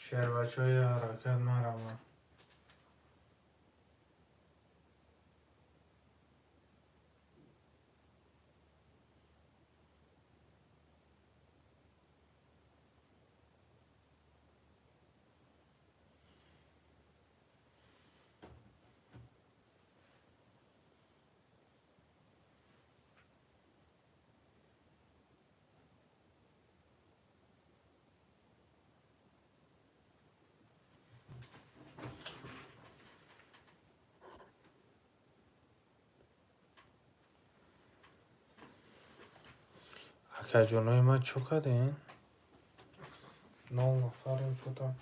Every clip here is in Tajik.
Шербачаҳои ҳаракат нараванд. Акаҷонои ман чӯ кардем? Нол нафарем шудам.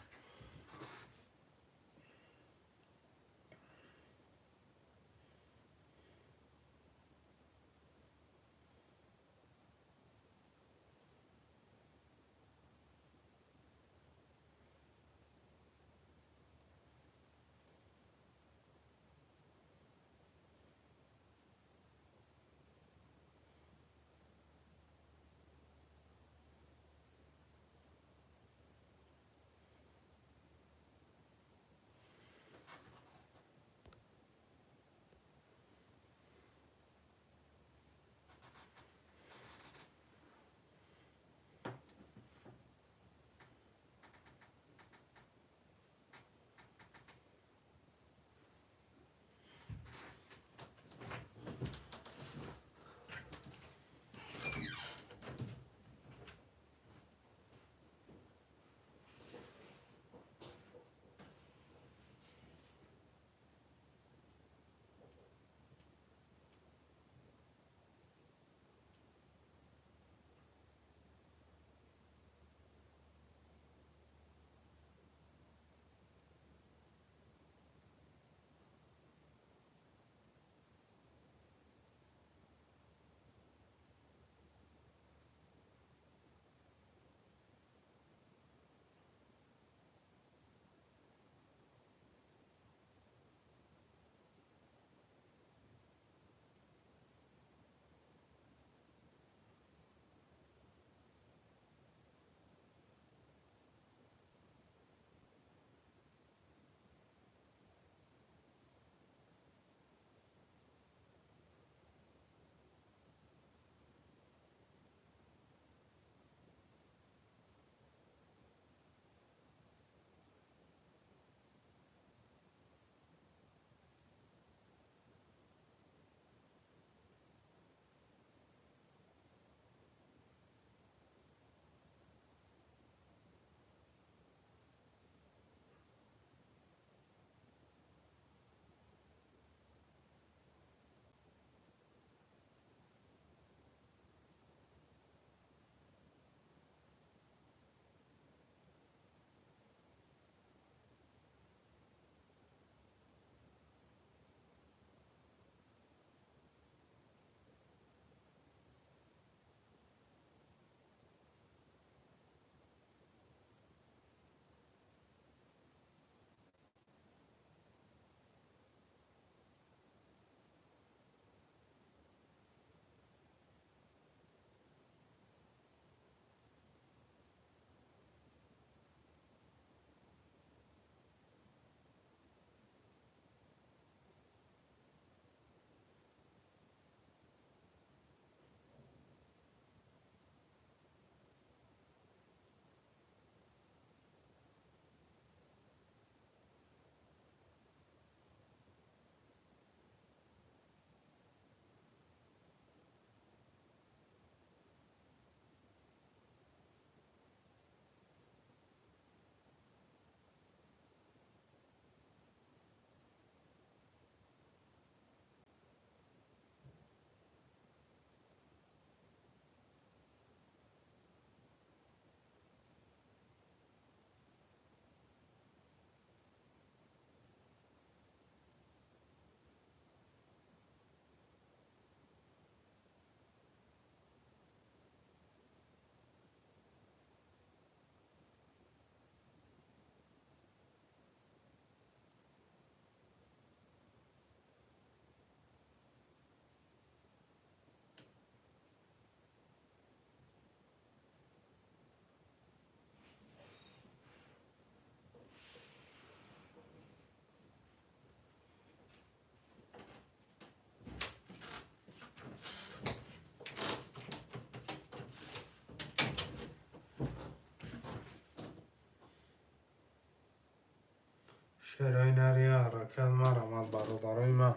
Шерои нари ҳаракат марамад, бародарои ман.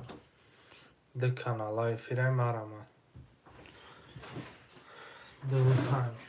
Ду канала эфирай марамад. 2-5.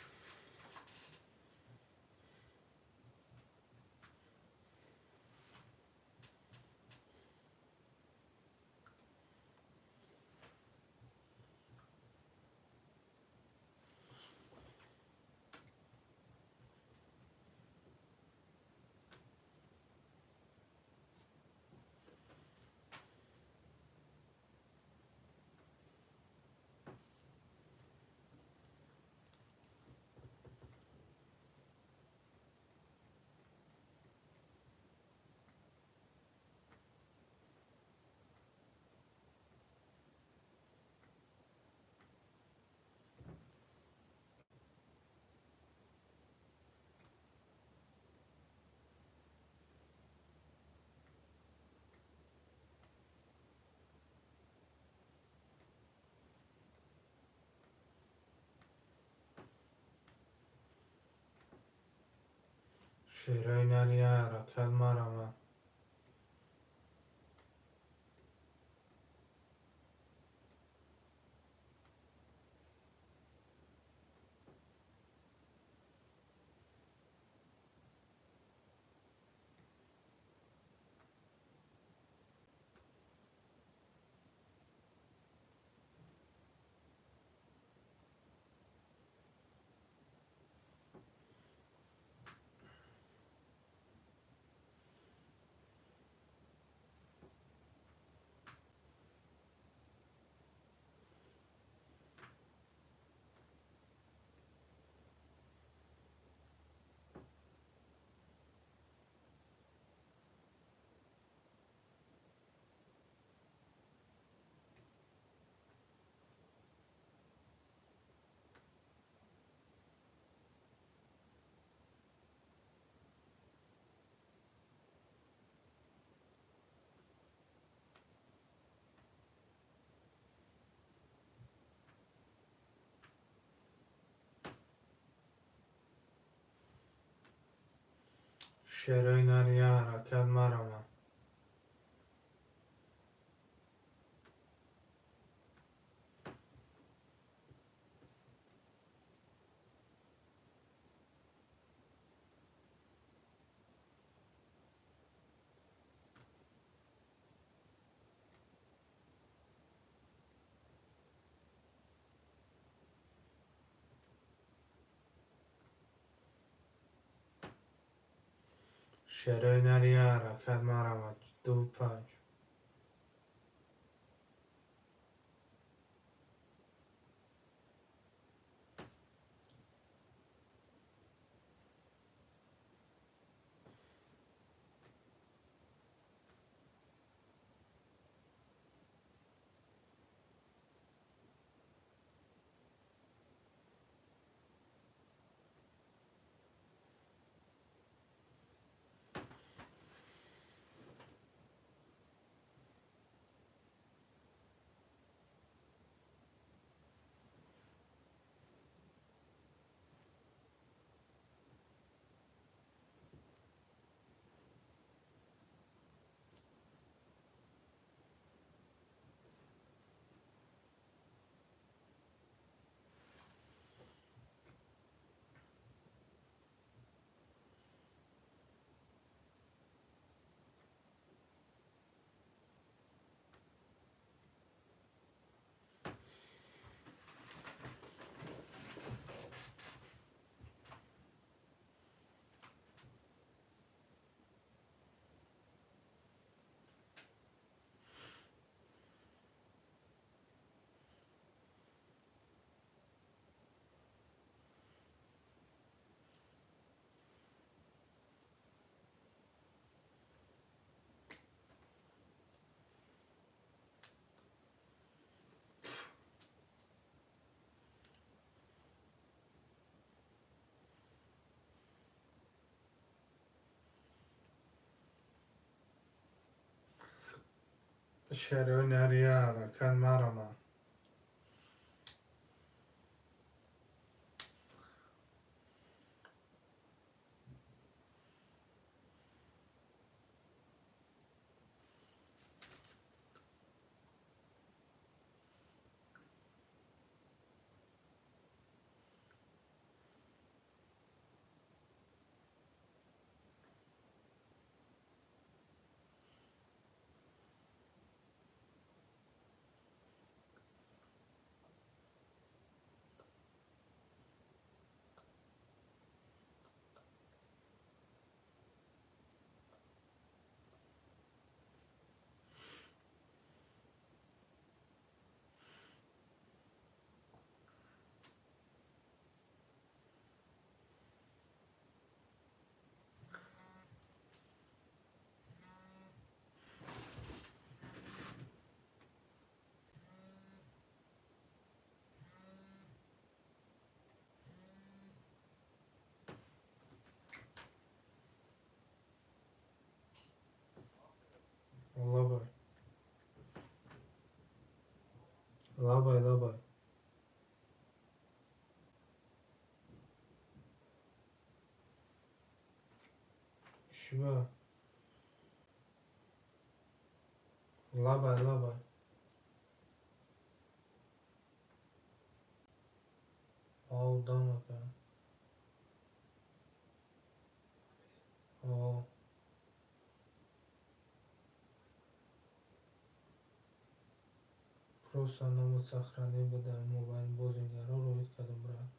Шерои нари ҳаракат марамад. Шерои нари ҳаракат марамад. Шерои нари ҳаракат марамад. 2-5. Шерои нари ҳаракат марамад. Лабай, лабай. Чӣ? Лабай, лабай. Ов, дамака. О. Просто номуд сохранӣ буда, мобайн бозингаро роид кардам, брат.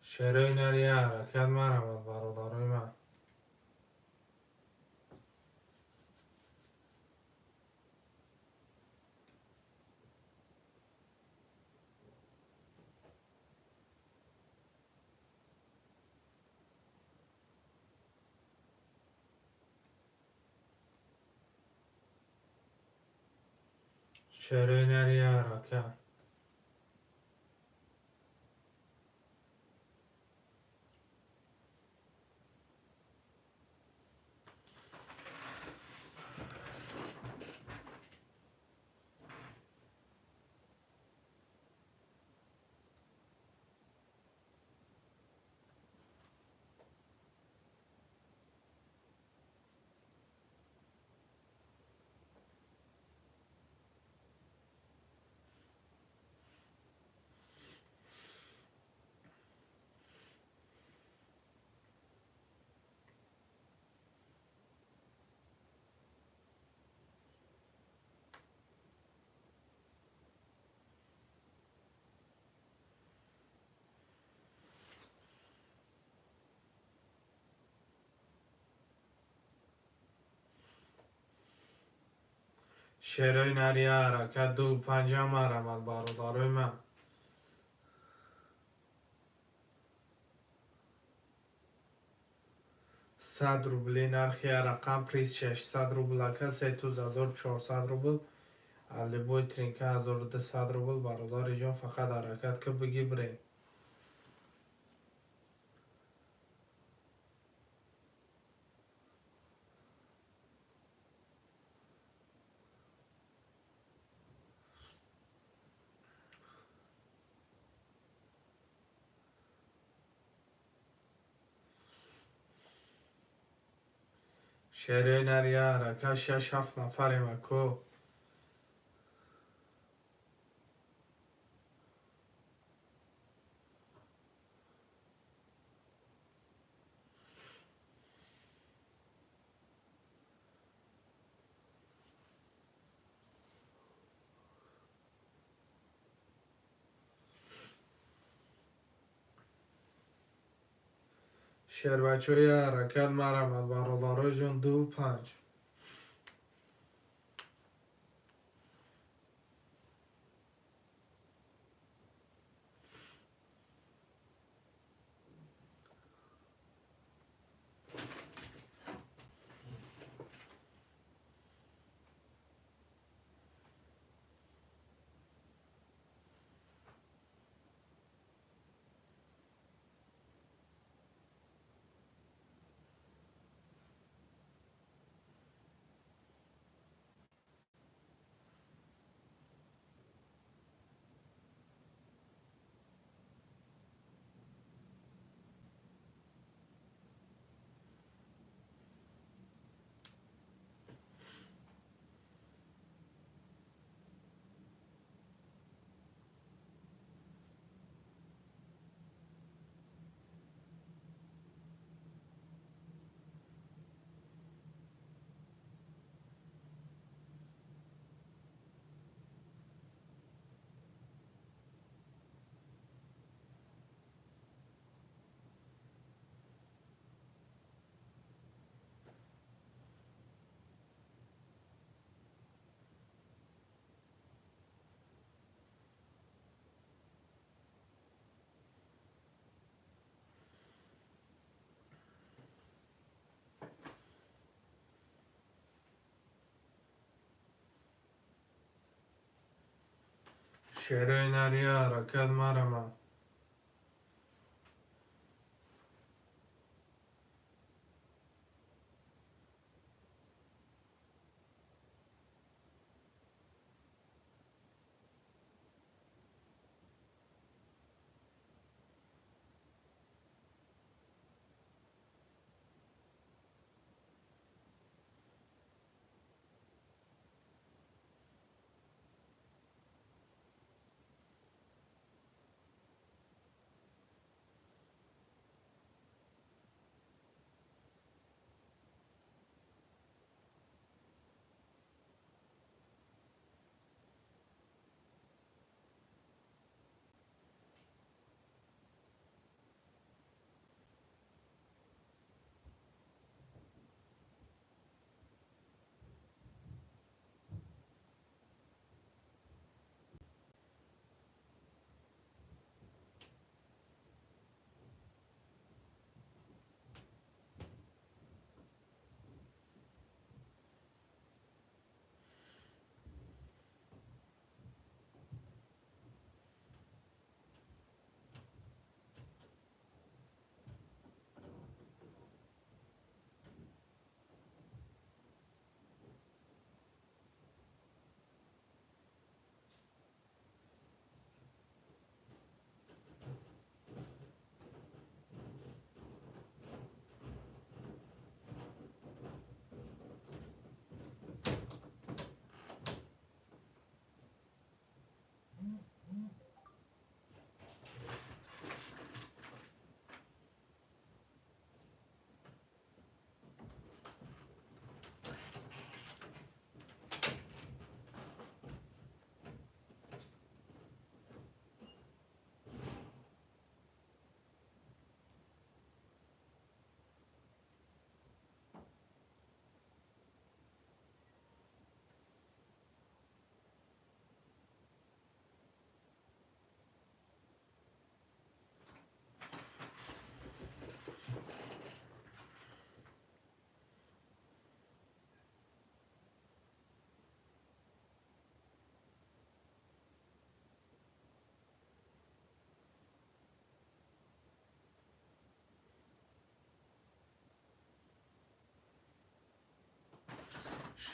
Шерои нария ҳаракат марамад, бародарои ман. Шерои нария ҳаракат. Шерои нария ҳаракат, ду панҷа марамад, бародарои ман. 100 рубли нархи рақам, приз 600 рубл ака, се туз 1400 рубл, любой тринка 1200 рубл. Бародари ҷон, фақат ҳаракат ки бигӣ, бирем. Шерои нария ҳаракат, шаш ҳафт нафарем, ако. Шербачои ҳаракат марамад, бародарои ҷон, ду панҷ. Шерои нария ҳаракат марамад.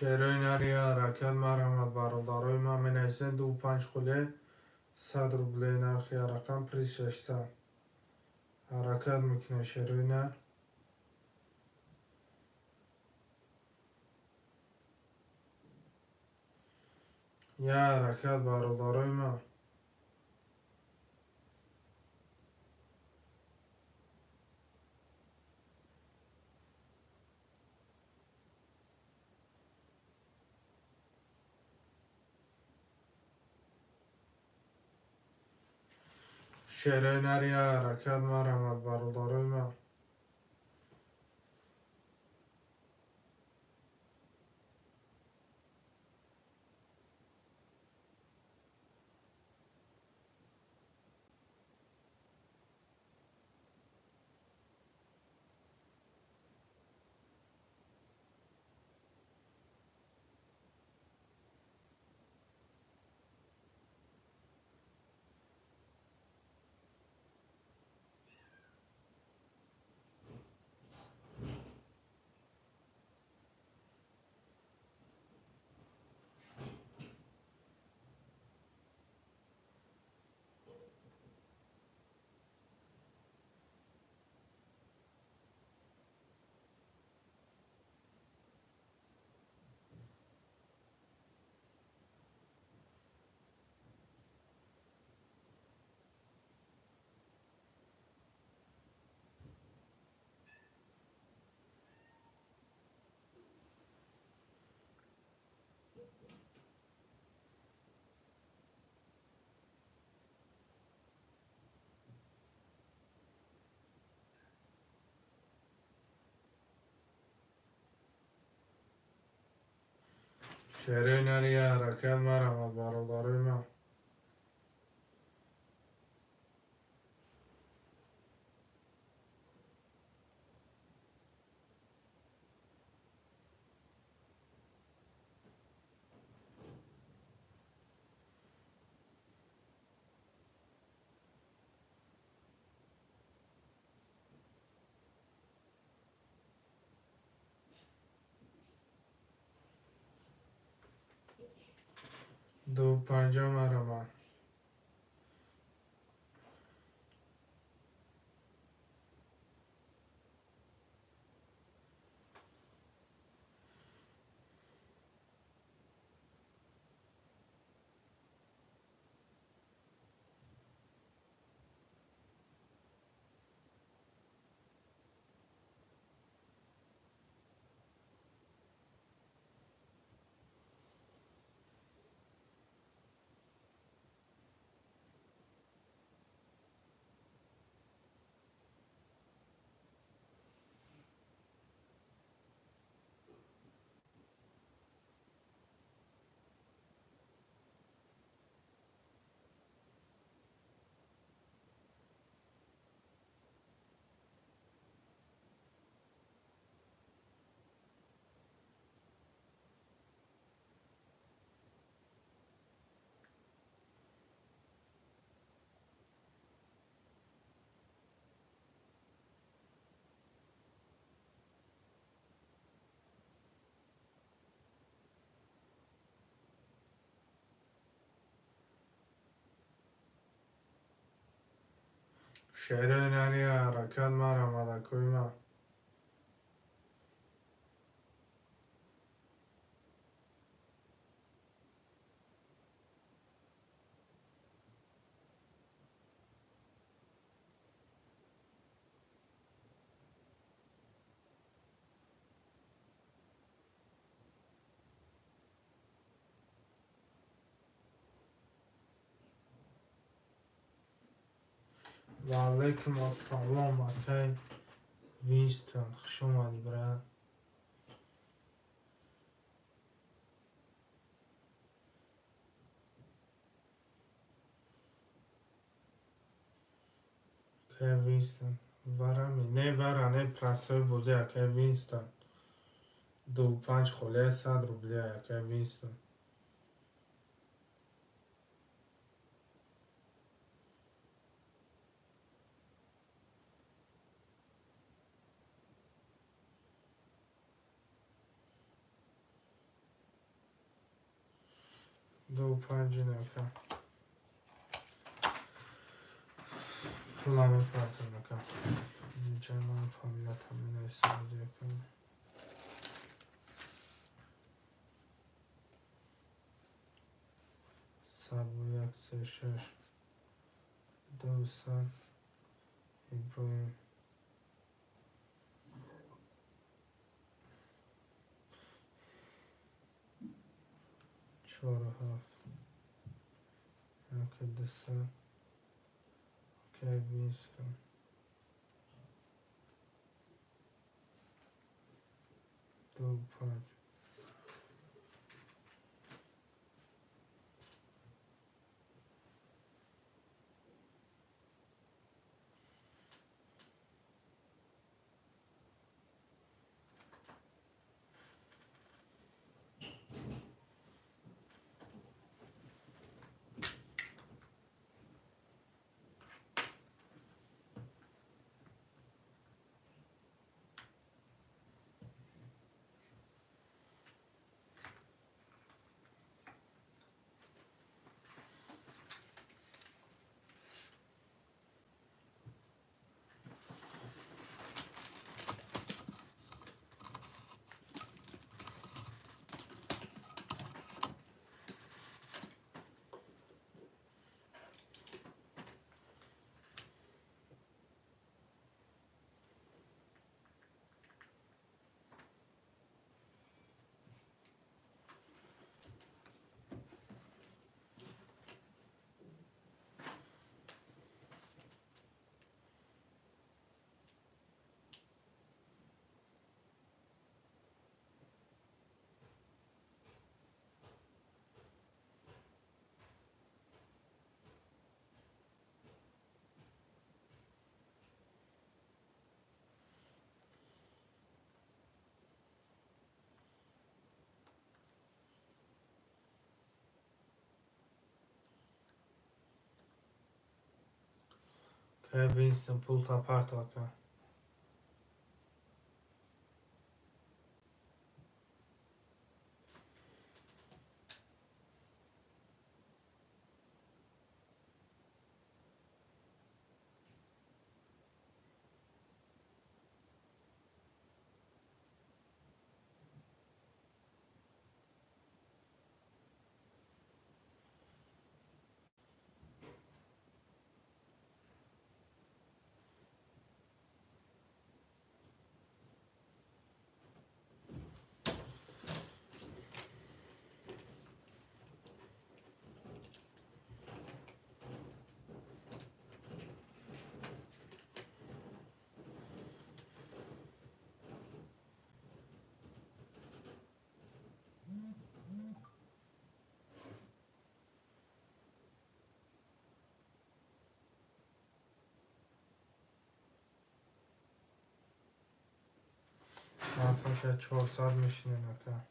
Шерои нари ҳаракат марҳамат бародарои ман менависем 2,5 хуле 100 рубле нархи рақам приз 600. Ҳаракат мекунем шерои нар. Я ҳаракат бародарои ман. Шерои нари ҳаракат марҳамат бародарои ман. Шерои нари ҳаракат марҳамат бародарои ман. 2,50 марҳамат. Шерои нари ҳаракат марҳамат акои ман. Ва алайкум ассалом акай Винстон, хуш омадӣ брат. Акай Винстон, варами не вара не простой бозӣ акай Винстон. 2,5 холия 100 рубля акай Винстон. 2 5 ака. Пула мепартам, ака. Инҷа ман фамилиятам менависам ака. Сабу як се шаш 200 Иброҳим. Чору ҳафт як 200 окей Винстон. 2 5. Винстон пулта парто, ака. Фака 400 мешинем, ака.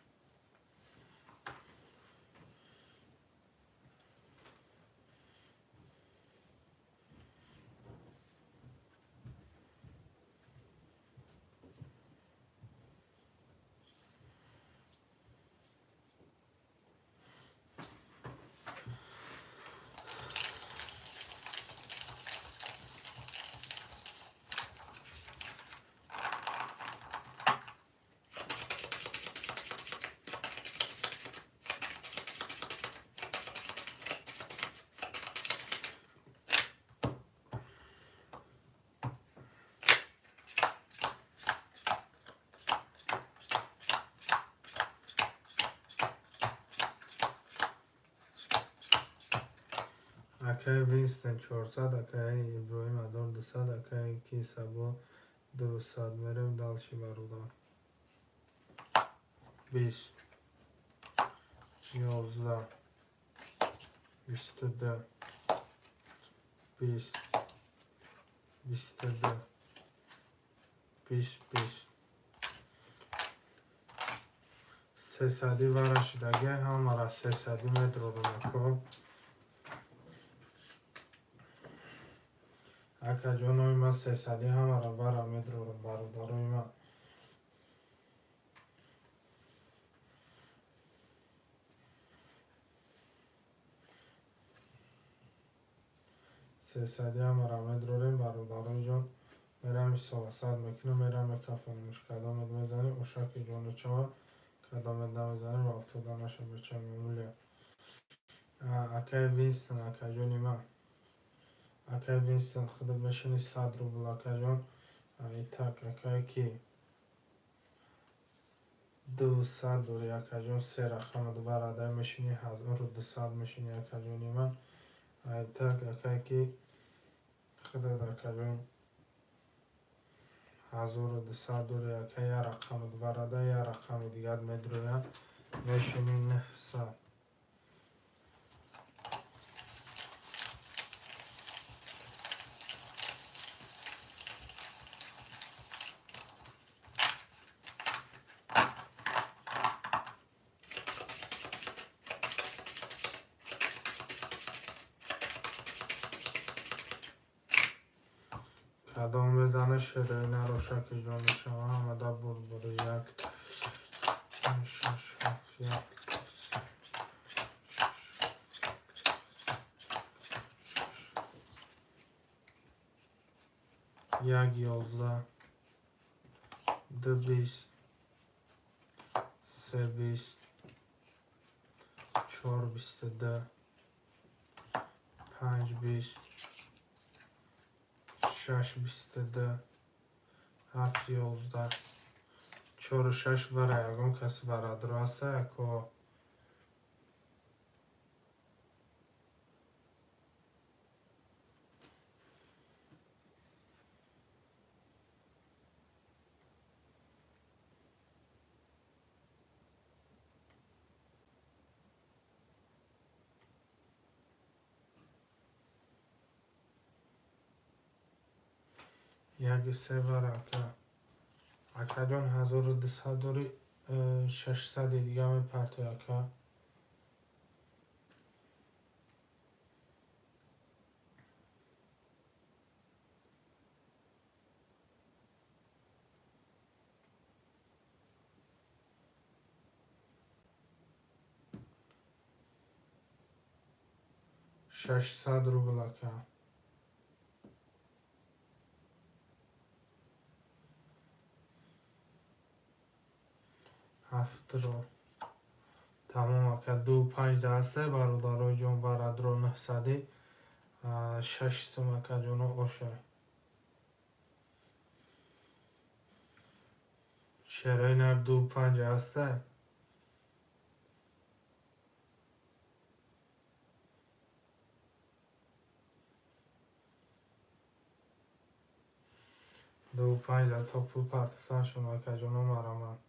Акаи Винстон 400, акаи Иброҳим 1200, акаи ки Сабо 200. Мерем дальше, бародар. 20, 11, 22, 20, 22, 20, 20. Сесадӣ вара шидаги, ҳамара сесадӣ медрорам, ако. Акаҷонои ман, сесадӣ ҳамара вара медрорам, бародарои ман. Сесади ҳамаро медрорем, бародарои ҷон. Мерам ҳисобасад мекунем, мерам мекафонемш. Кадомет мезанем, ошаки ҷону чава, кадомет намезанем, ва афтода наша, бача мамулия. Акай Винстон, акаҷони ман. Акай Винстон, худат мешини 100 рубл, акаҷон. Итак, акай ки 200 дори, акаҷон, се рақама варадай мешини, 1200 мешини, акаҷони ман. Итак, акай ки худат, акаҷон, 1200 дори, ака, як рақами варада, як рақами дигар медрояд, мешини 900. Кадом мезана, шерои нарошаки ҷону шава, ҳамада бурбури. Як, шаш, ҳафт, як, се, шаш, як, 11, ду, 20, се, 20, чор, 22, панҷ, 20, шаш, 22, ҳафт, 11, чору шаш. Вара ягон кас варадро аста, яко? Яки се вара, ака. Акаҷон, 1200 дори, 600-и дига мепартои, ака. 600 рубл, ака. Ҳафтро тамом, ака. Ду панҷ даҳаста, бародарои ҷон, варадро 900-и шаш сум, акаҷоно, оша. Шерои нар ду панҷ ҳаста. Ду панҷ да то пул партофтаншон, акаҷоно, марамат.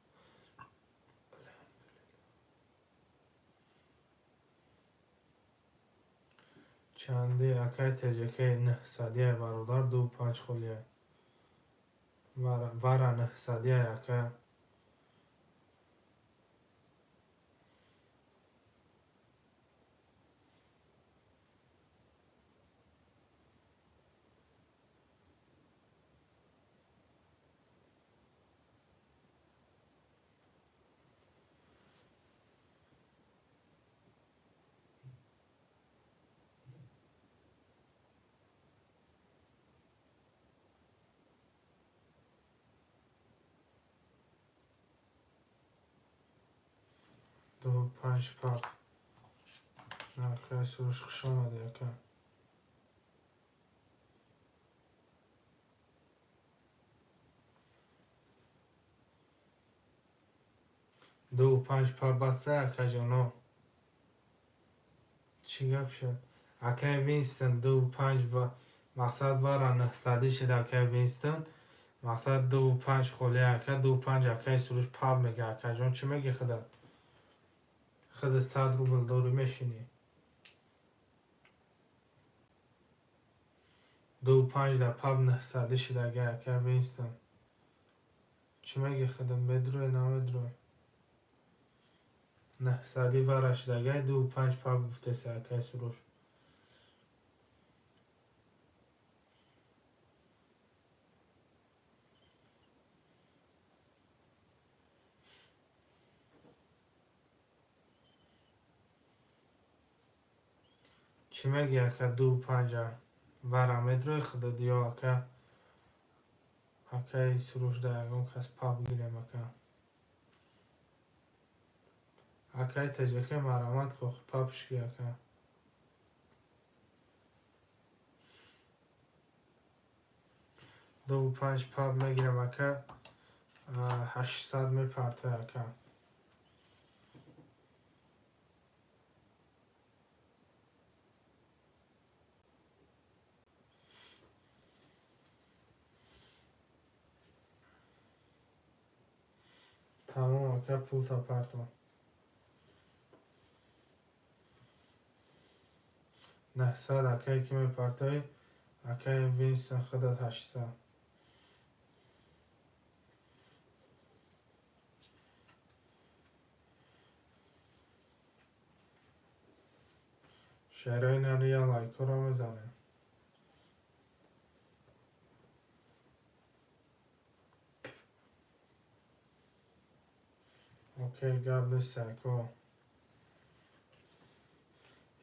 Чанди, акай теҷакай? 900-ия, бародар, ду панҷ холия. Вара 900-ия, ака. Ду панҷ пап. Акай Суруш, хуш омадӣ, ака. Ду панҷ пап баста, акаҷоно. Чӣ гап шуд, акай Винстон? Ду панҷ мақсад вара 900-ӣ шуд, акай Винстон. Мақсад ду панҷ холия, ака, ду панҷ. Акай Суруш пап мега. Акаҷон, чӣ мегӣ худат? Худат 100 рубл дорӣ, мешинӣ. Ду панҷ да пап 900-ӣ шуд, ака Винстон. Чӣ мегӣ худат, медроӣ, намедроӣ? 900-ӣ вара шудагай, ду панҷ пап гуфтеса, акай Суруш. Чӣ мегӣ, ака? Ду панҷа Вара медрои худат ё ака акаи Суруш да ягон кас пап гирем ака. Акаи ТЖК марамат кохи папшки ака. Дуву панҷ пап мегирам ака, 800 мепартой ака. Тамом ака, пулта парто. 900 акае ки мепартоӣ, акаи Винстон худат 800. Шерои нария лайкҳоро мезанем. Окей, гап нест ако.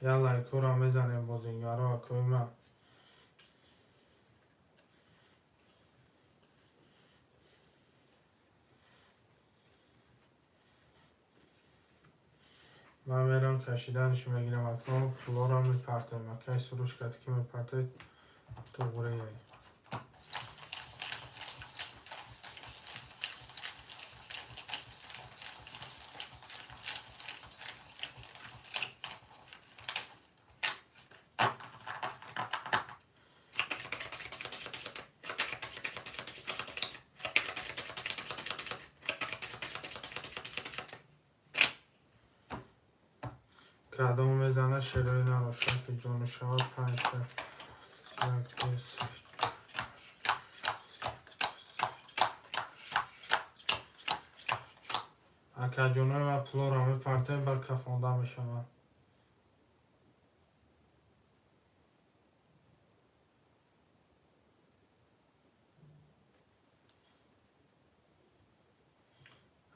Я лайкҳоро мезанем бозингаро акои ман. Ман мерам кашиданаш мегирам ако, пулоро мепартоем. Акаи Суруш кати ки мепартоед туғрие. Кадом мезана шерои нарошад ки ҷону шавад панҷта. Як, ду, се, акаҷонои ман пулоро мепартоем, баъд кафонда мешавад.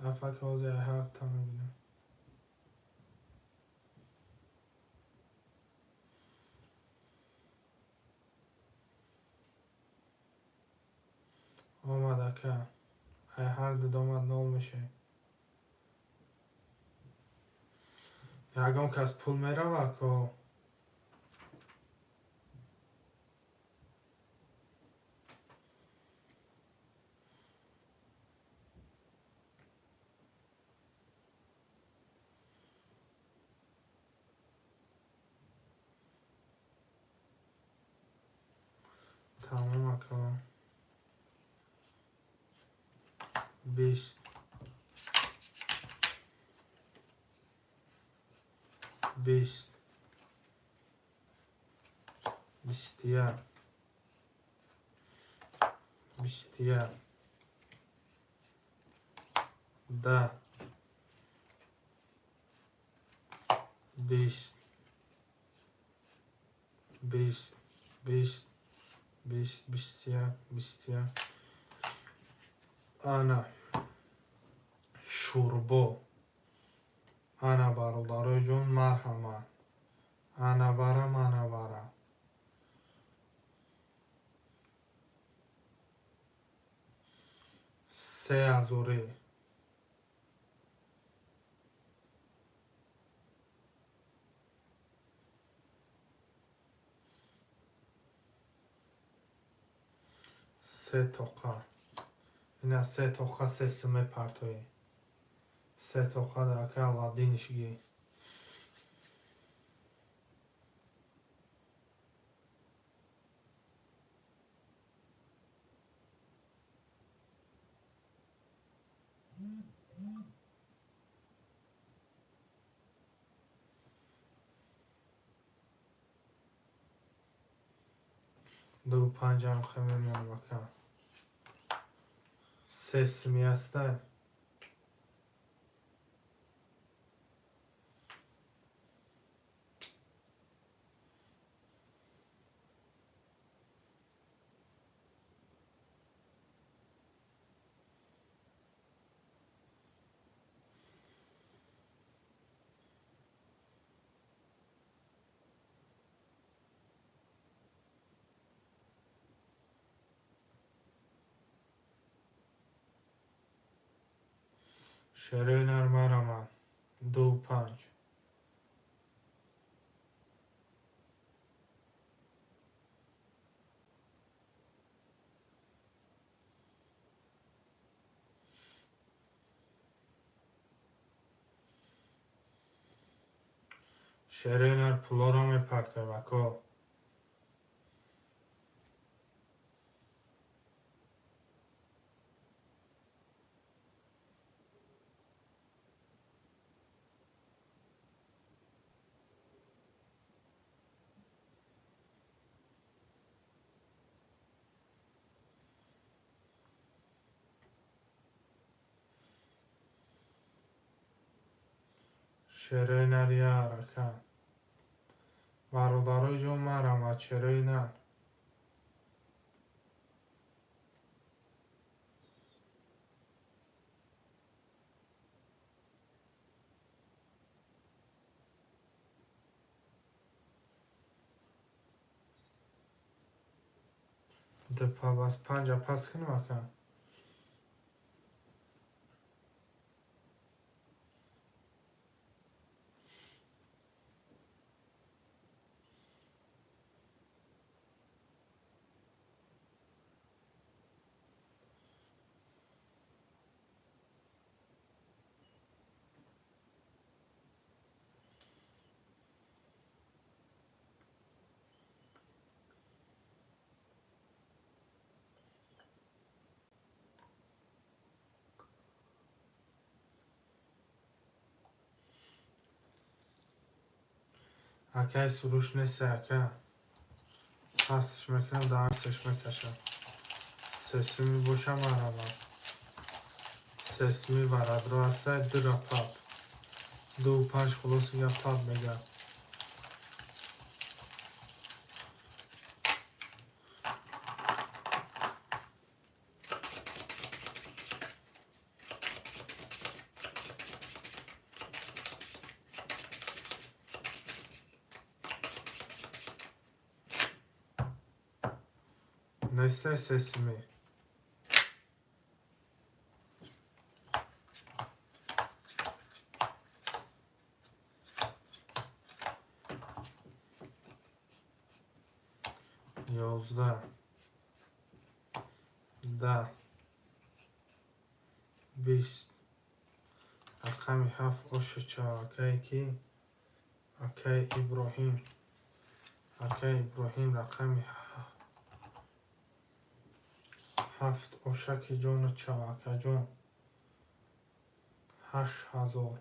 Афак ҳозир ҳарта мебинам. Омад ака. Ай ҳар ду омад нол мешавем. Ягон кас пул мерава ко? Тамом ака. 20, 20, 21, 21, 10, 20, 20, 20, 20, 21, 21. Ана шӯрбо. Ана бародарои ҷон, марҳамат. Ана вара, мана вара. Се ҳазорӣ. Се тоқа. Ина се тоқа се сум мепартоӣ. Се тоқа дар ака Аладдинишги. Ду панҷам хе мемонам ака. Се суми ҳастай. Шерои нар марамад. 2-5. Шерои нар пулоро мепартоем, ако. Шерои нар я ҳаракат. Бародарои ҷон марамад, шерои нар. Ду пас панҷа пас кунем, ака. Акай суруш нест, ака. Пасш мекунам, дарсаш мекашам. Сесуми боша марамад. Сесуми барадро ҳастай, дура пап. 2-5 хулоси гап пап мега. Несай сесуми. Ёздаҳ. 10. 20. Рақами 7 ошуча акае ки? Акаи Иброҳим. Акаи Иброҳим рақами 7 ошаки ҷону чав, акаҷон. 8000.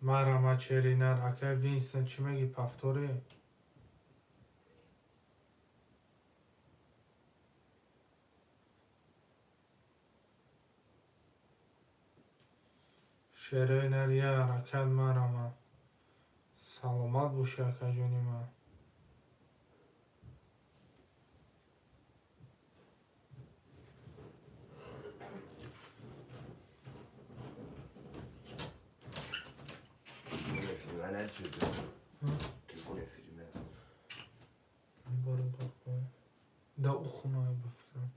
Марама черинар, акай Винстон чӣ мегӣ, пафторӣ? Шерои нар я ҳаракат марама. Саломат бошӣ, акаҷони ман. Да ухуна ба фикрам.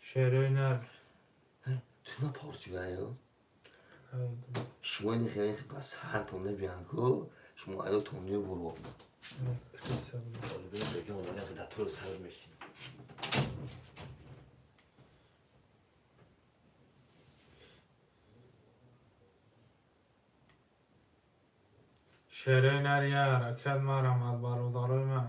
Шерои нар. Ту на порчугаё? Шумо не ба сартон небиянку, шумо аётон небуро. Сар мешин. Шерои нар я ҳаракат марамад, бародарои ман.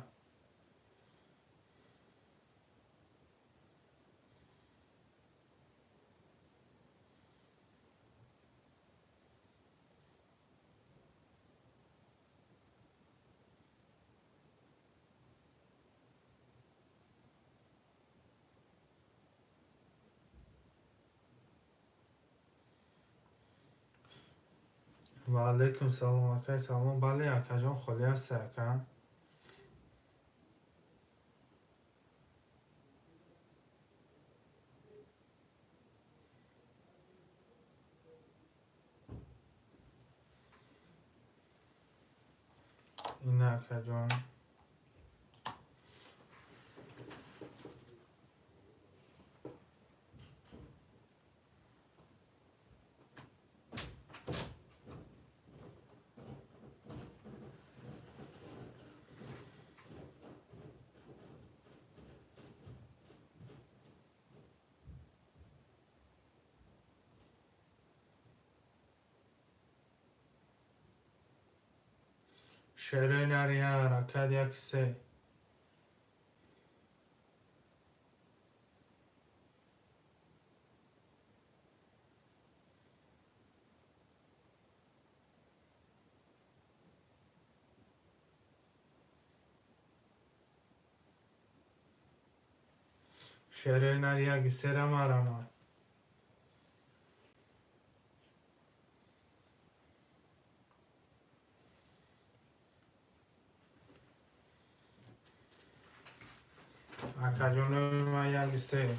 Ва алайкум салом, акай, салом. Бале, акаҷон, холӣ ҳасте, ака? Ина, акаҷон. Шерои нария ҳаракат 1-3. Шерои нар 1-3 марама. Акаҷонои ман, 1-3.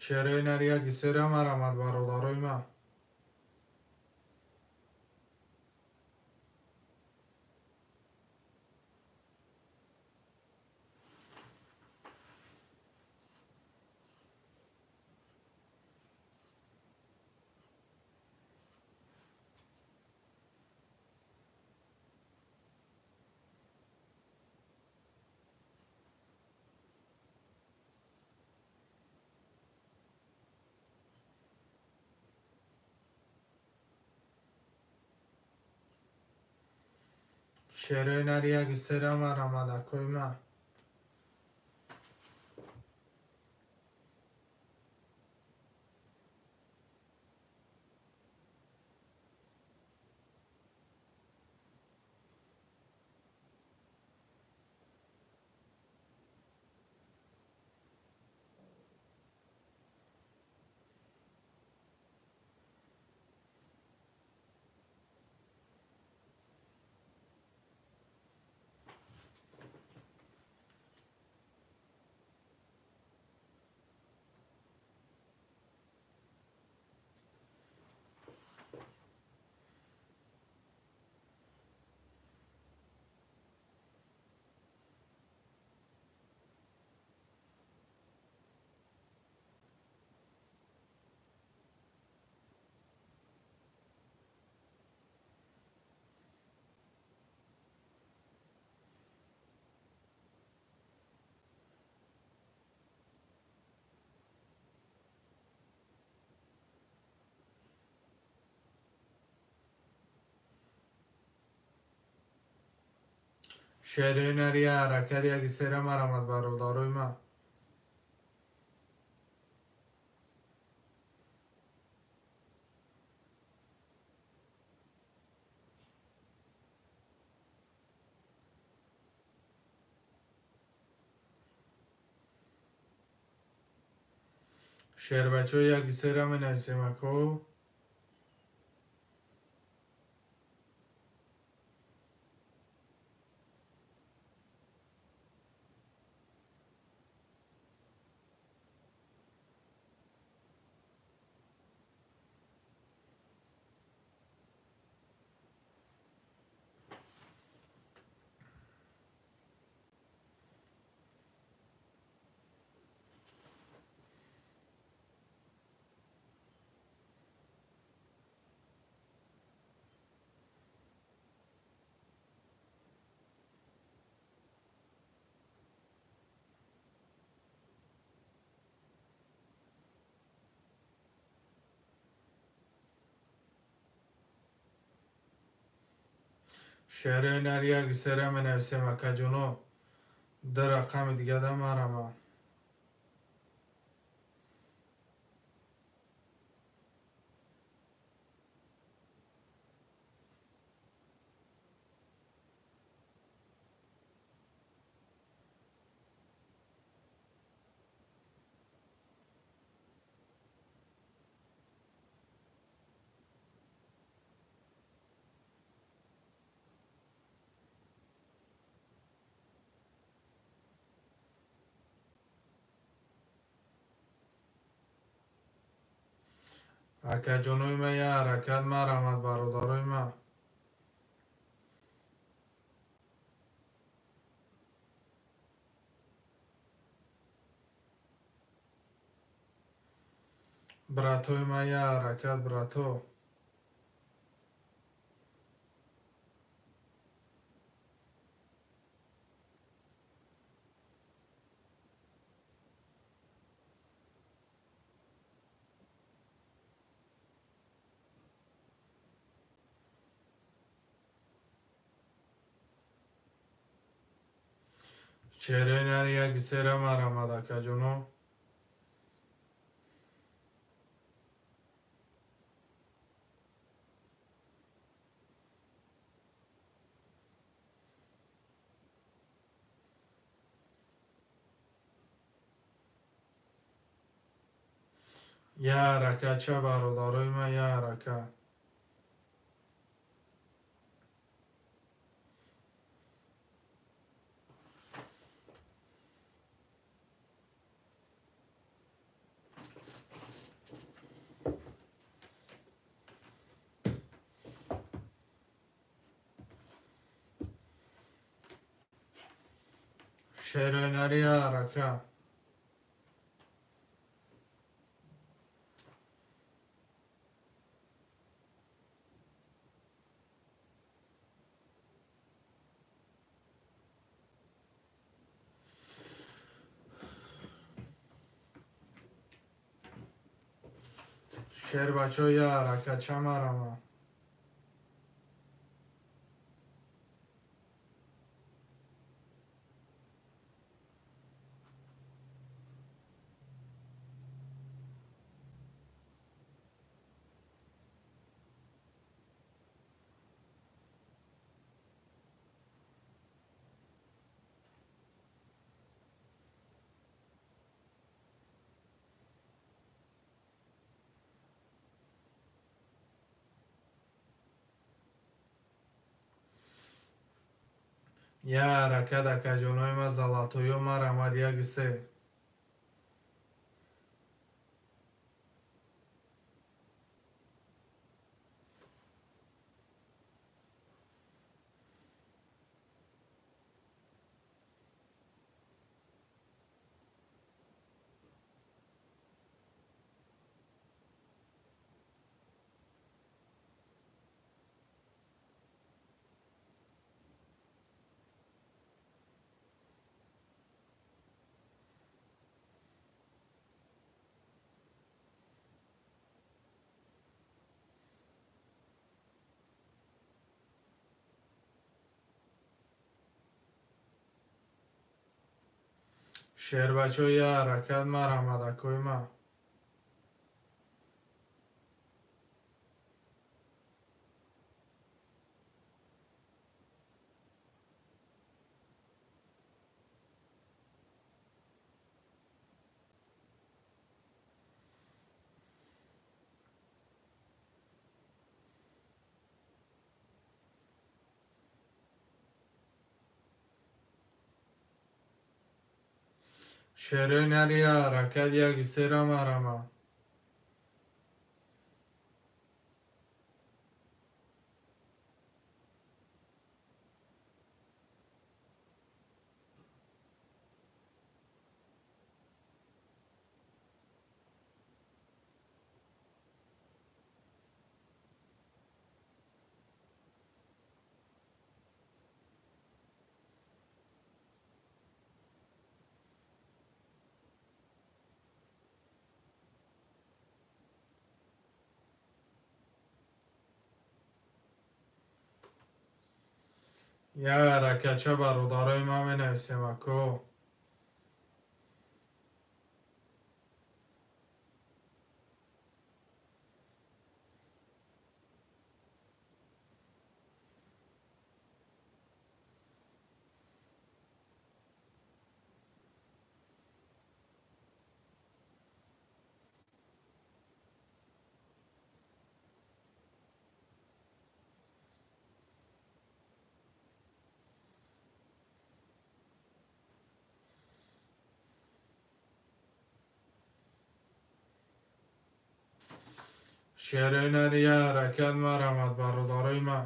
Шерои нар 1-3 марамад, бародарои ман. Шерои нар 1-3 марамад, акои ман. Шерои нария ҳаракат 1-3 марамад, бародарои ман. Шербачо, 1-3 менависем, ако. Шерои нар 1-3 менависем, акаҷоно. Ду рақами дигада марама. Акаҷонои ма, я ҳаракат марамад, бародарои ма. Братои ма, я ҳаракат, брато. Чеҳраи нари як сера марамад, акаҷоно. Я ҳаракат ча, бародарои ма, я ҳаракат. Шерои нари я ҳаракат. Шербачо, я ҳаракат ча марама. Я ҳаракат, акаҷонои ма, золотоё марамад, як се. Шербачо, я ҳаракат марамад, акои ма. Шерои нари я ҳаракат, як сера марама. Я ҳаракат ча, бародарои ма, менависем, ако. Шерои нария ҳаракат марамад, бародарои ман.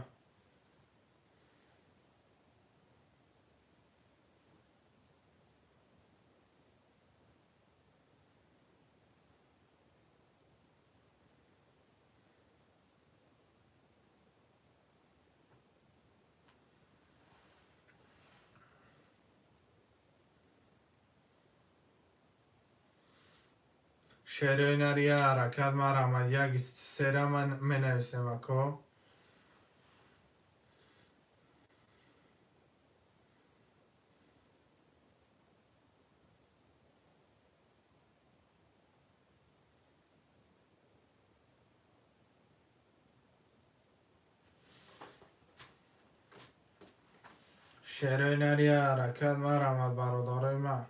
Шерои нария ҳаракат марамад, як сера менависем ако. Шерои нария ҳаракат марамад, бародарои ман.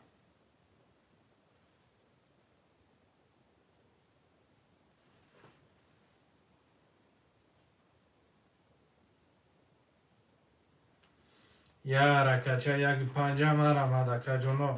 Я ҳаракатча як панҷа марамад, акаҷоно.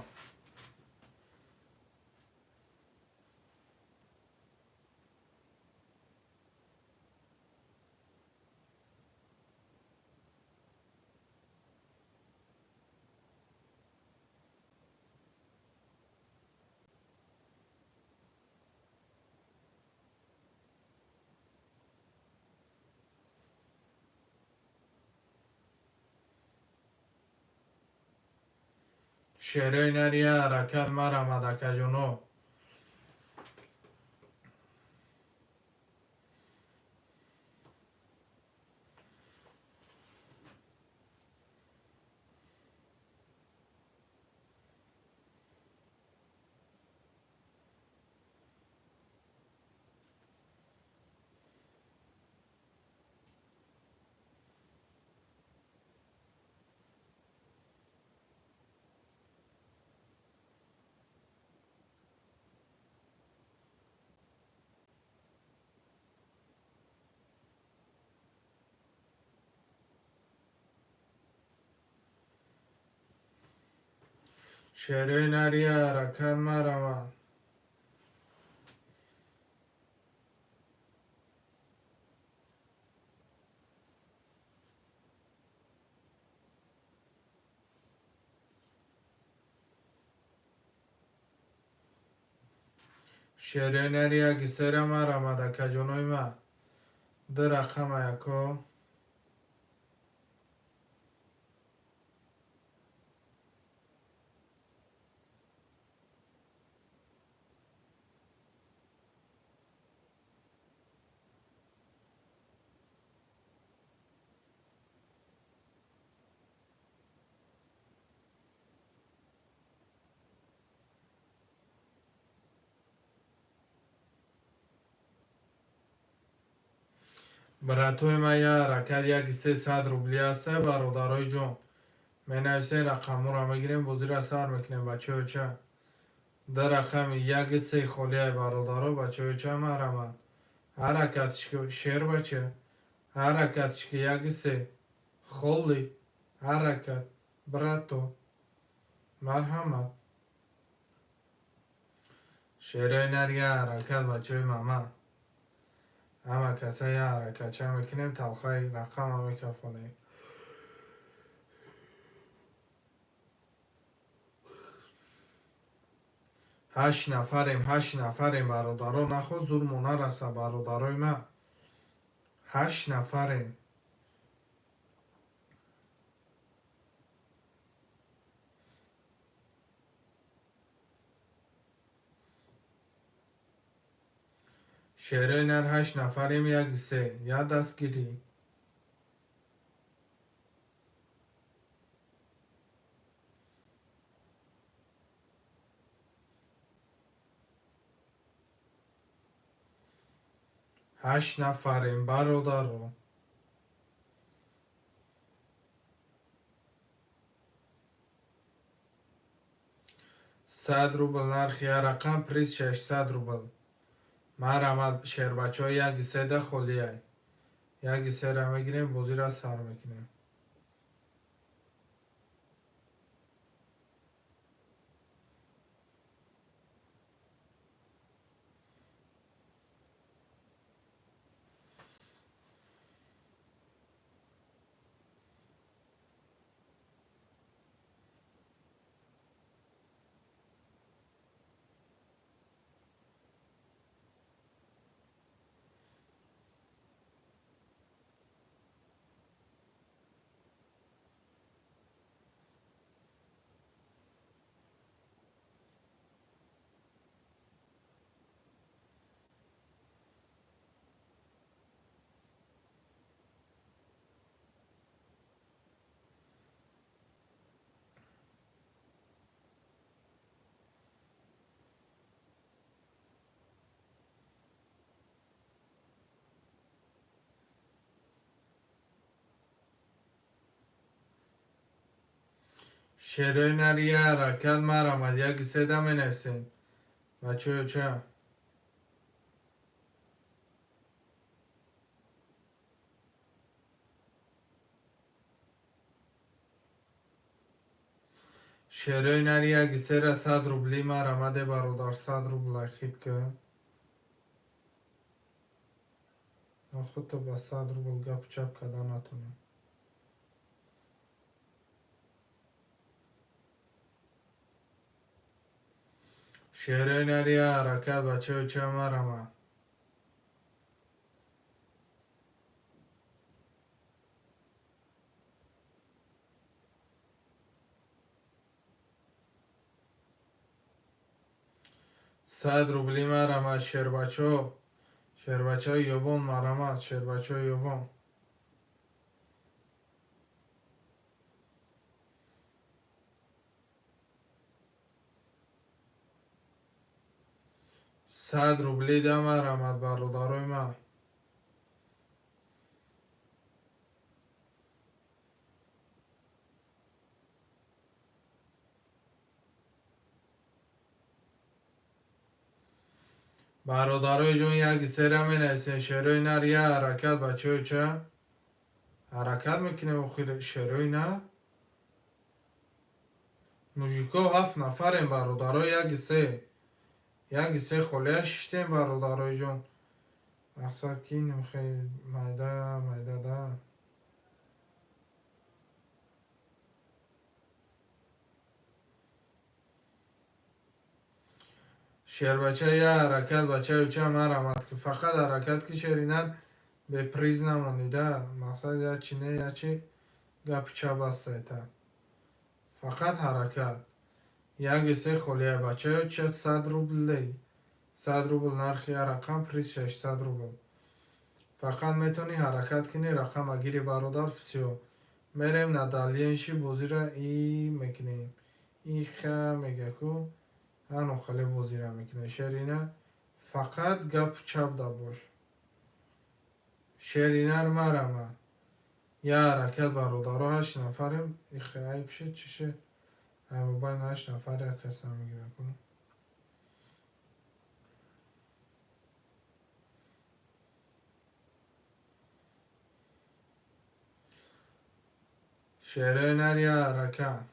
Шерои нария ҳаракат марамад, акаҷоно. Шерои нария ҳаракат марамад. Шерои нария гисера марамад, акаҷонои ман. Ду рақама яко. Братои ман, я ҳаракат як 300 рубли аста, бародарои ҷон. Менависем, рақамҳоро мегирем, бозиро сар мекунем, бачаёча. Ду рақами як се холияй, бародаро, бачаёча марамад. Ҳаракатчики шер бача. Ҳаракатчики як се холи. Ҳаракат, брато. Марҳамат. Шерои нария ҳаракат, бачаёи мама. Ҳама каса я ҳаракатча мекунем, талхаи рақама мекафонем. Ҳашт нафарем, ҳашт нафарем, бародаро, наход зурмо нараса, бародарои ман. Ҳашт нафарем. Шерои нар ҳашт нафарем, як се, я дастгирӣ. Ҳашт нафарем, бародаро. 100 рубл нархи я рақам, приз 600 рубл. Марамад, шербачаҳо, як седа холияй. Як сера мегирем, бозиро сар мекунем. Шерои нар я ҳаракат марамад, яки седа менависем. Бачаё ча? Шерои нар яки сера 100 рубли марамаде, бародар, 100 рубл хит ка. Худто ба 100 рубл гапу чап карда натонем. Шерои нар я ҳаракат, бачаё ча марама. 100 рубли марама, шербачо. Шербачаи Ёвон марамад, шербачаи Ёвон. 100 рубли да марамад, бародарои ман. Бародарои ҷон, як сера менависем. Шерои нар я ҳаракат, бачаё ча? Ҳаракат мекунем охир, шерои нар. Мужико ҳафт нафарем, бародаро, яки се. Яки се холия шиштем, бародарои ҷон. Мақсад ки хеле майда майда да. Шербача я ҳаракат, бачаё ча марамад ки фақат ҳаракат ки шеринар беприз намонида. Мақсад я чи не я чи гапи чап астайта. Фақат ҳаракат. Яки се холия, бачаё ча, 100 рублей. 100 рубл нархи я рақам, приз 600 рубл. Фақат метавонӣ ҳаракат кунӣ, рақама гири, бародар, всё. Мерем на дальнейший бозира и мекунем. Иха мега ку ҳано хеле бозира мекунем. Шерина фақат гап чап да бош. Шеринар марама. Я ҳаракат, бародаро, ҳашт нафарем. Ихе айб шид чӣ шид? Ай мобайн ҳашт нафар як кас намегира ку. Шерои нар я ҳаракат.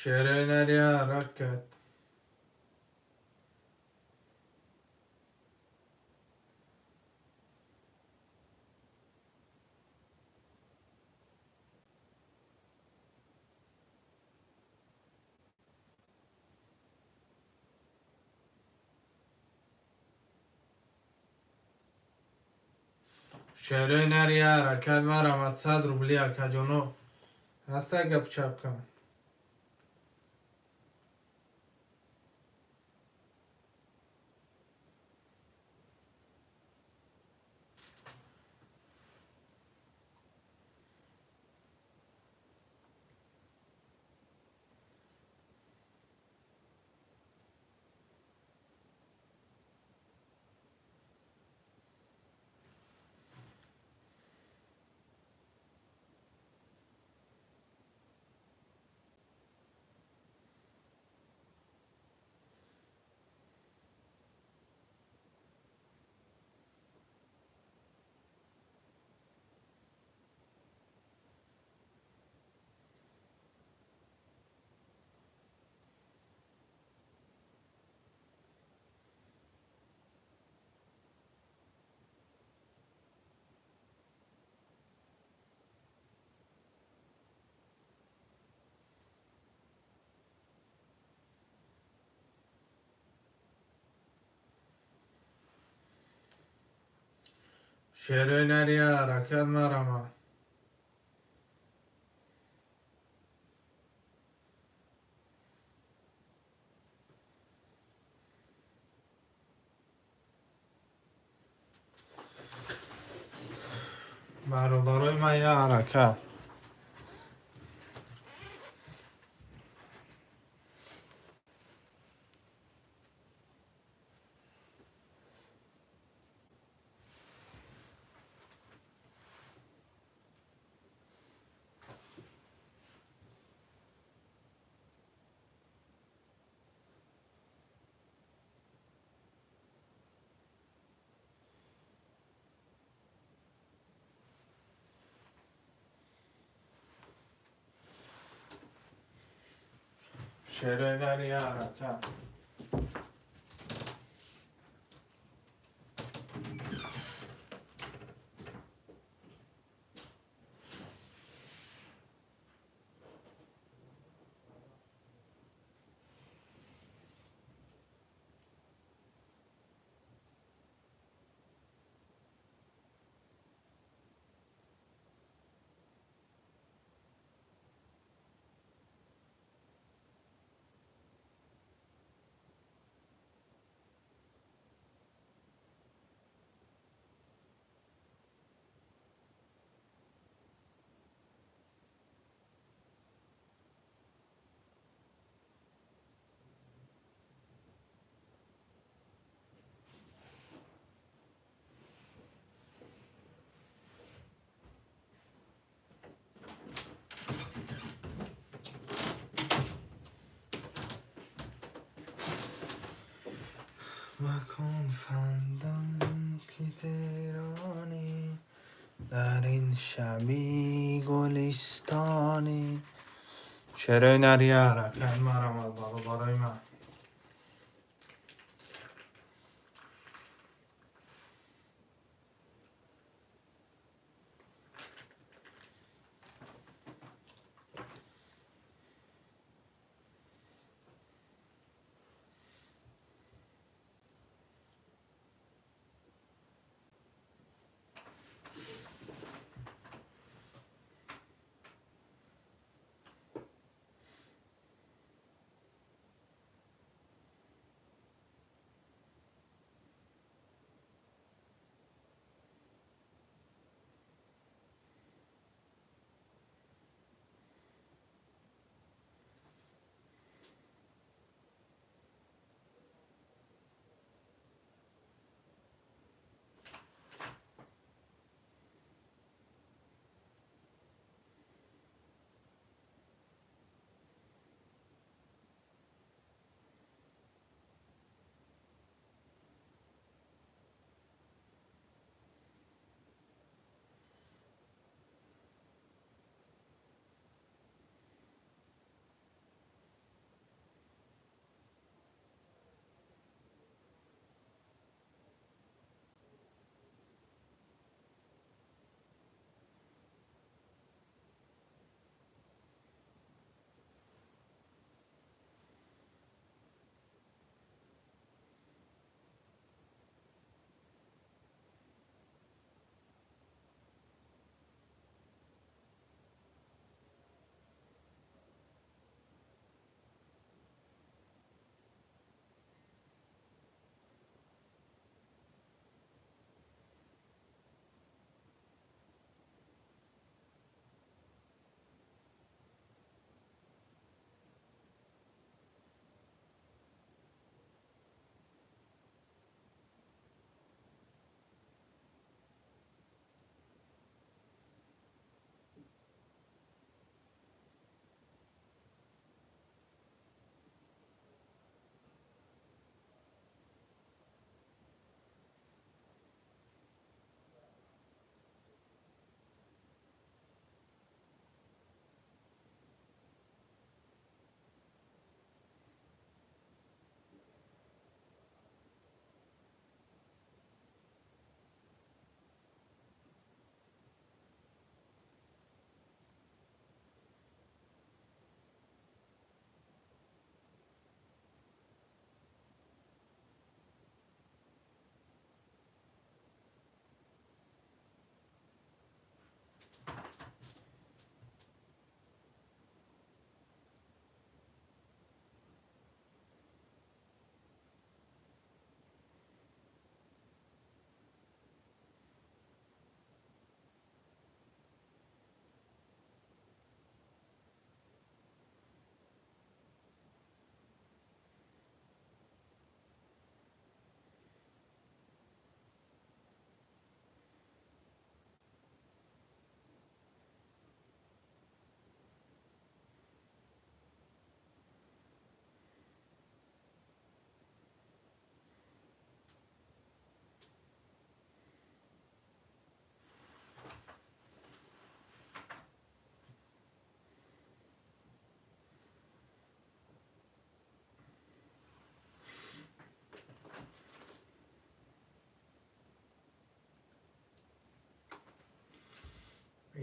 Шерои нар я ҳаракат. Шерои нар я ҳаракат марамад, 100 рубли, акаҷоно. Ҳаста гап чап кан. Шерои нар я ҳаракат марама. Бародарои ман, я ҳаракат. Шерои нари, я ҳаракат. Макун фандам, ки теҳронӣ, дар ин шаби гулистонӣ. Шерои нари, я ҳаракат, марамад, бародарои ман.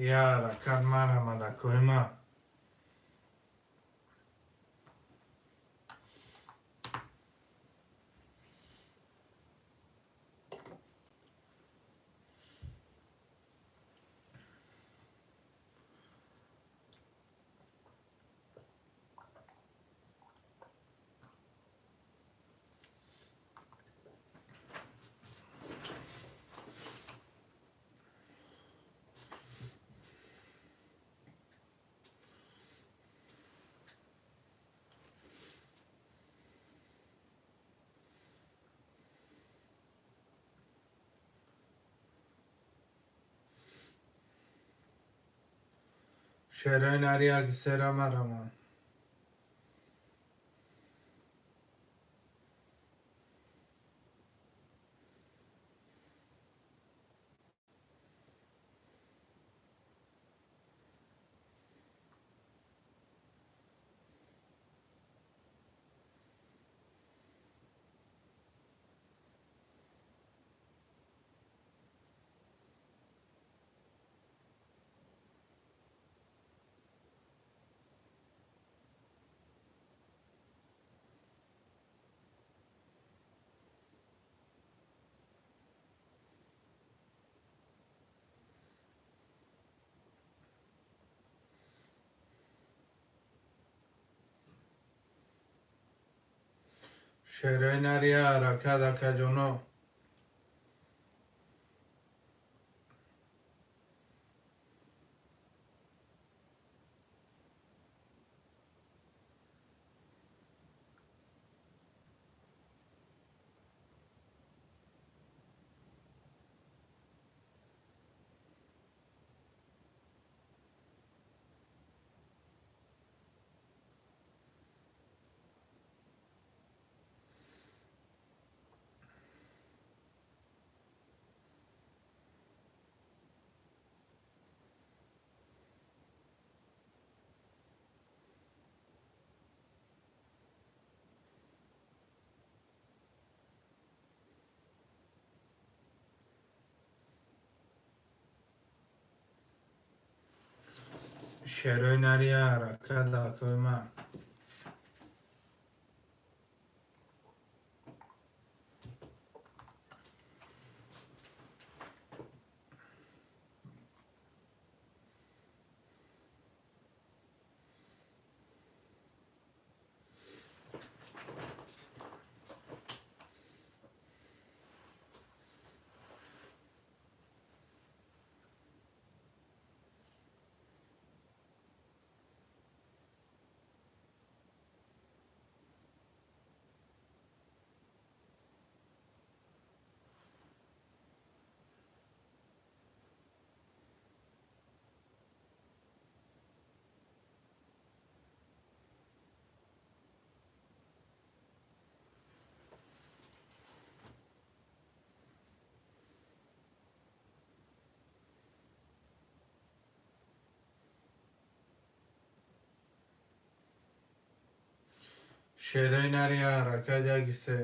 Я ҳаракат марамад, акои ман. Шерои нари як сера марамад. Шерои нари ҳаракат, акаҷоно. Шерои нари ҳаракат, акои ман. Шерои нари ҳаракат, яки се.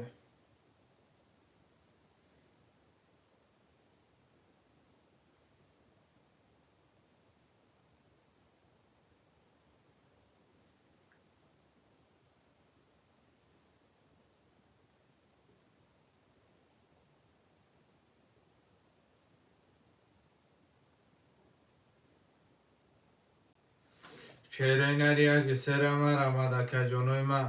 Шерои нари яки сера марамад, акаҷонои ман.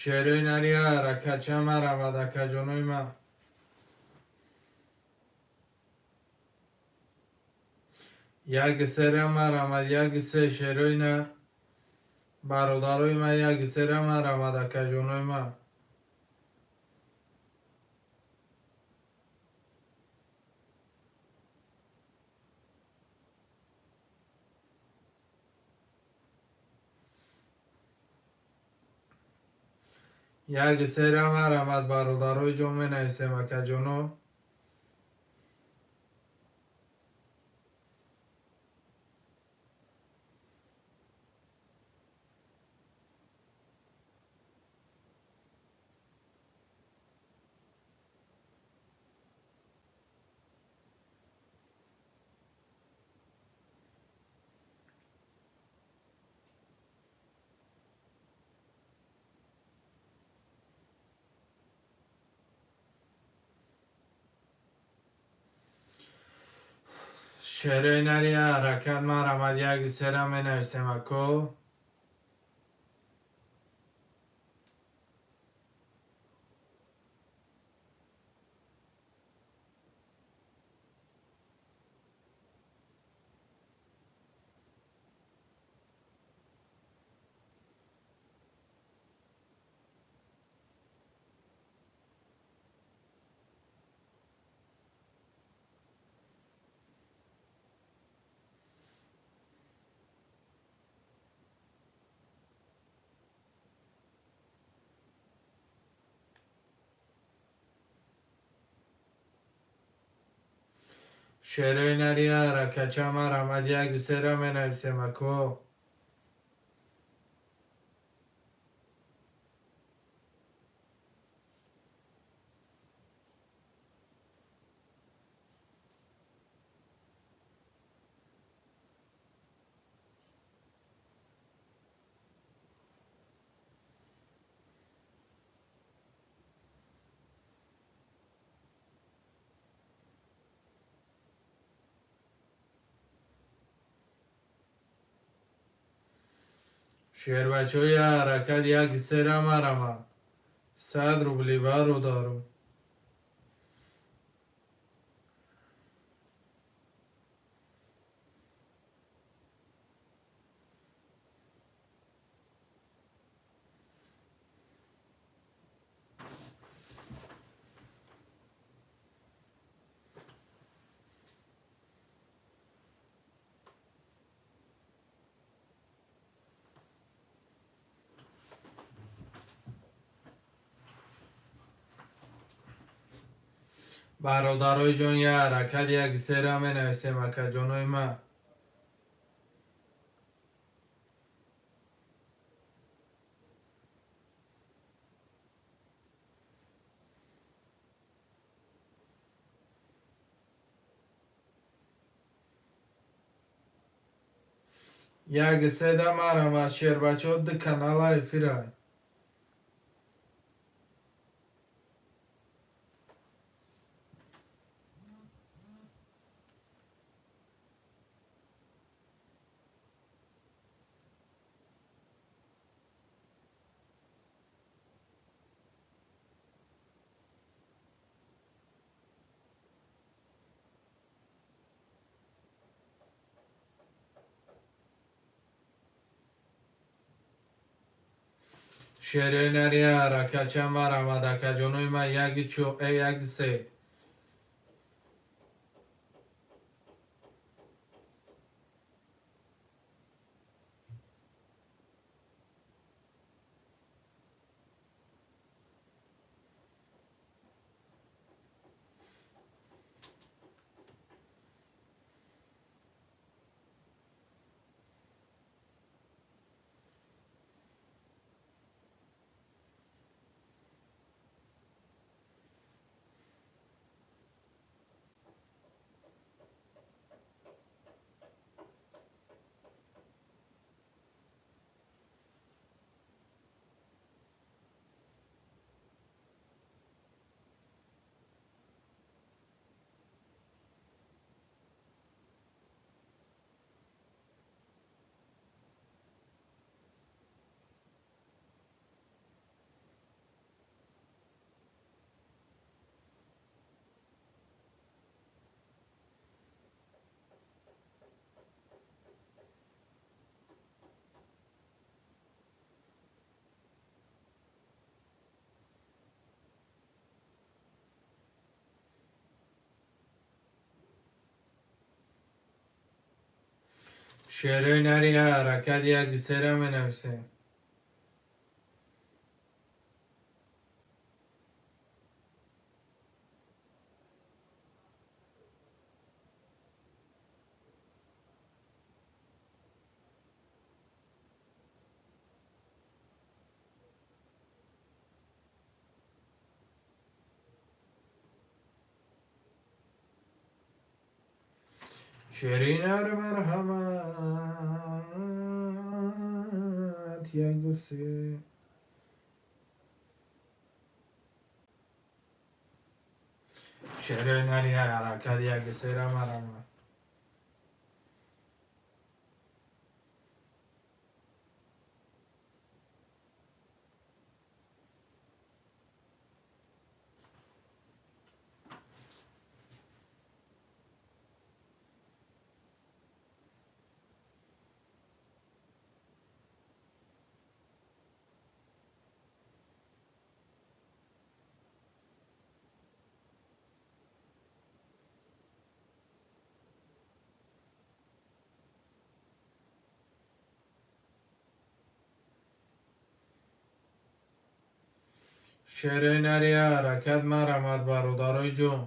Шерои нари ҳаракатча марамад, акаҷонои ман. Як сера марамад, як се, шерои нар. Бародарои ман, як сера марамад, акаҷонои ман. Як сера марамад, бародарои ҷон, менависем, акаҷоно. Шерои нари ҳаракат марамад, яки сера менависем, ако. Шерои нари ҳаракатча марамад, яки сера менависем, ако. Шербачаҳои ҳаракат, яки сера марамад. 100 рубли, бародару. Бародарои ҷон, я ҳаракат, яки сера менависем, акаҷонои ман. Яки седа марамад, шербачаҳо, ду канала эфирай. Шерои нари ҳаракатча марамад, акаҷонои ман, яки чо яки се. Шерои нари ҳаракат, яки сера менависем. Ширинар марҳамат, яку се. Шерои нари ҳаракат, яки сера марамад. Шерои нария ҳаракат марамад, бародарои ҷон.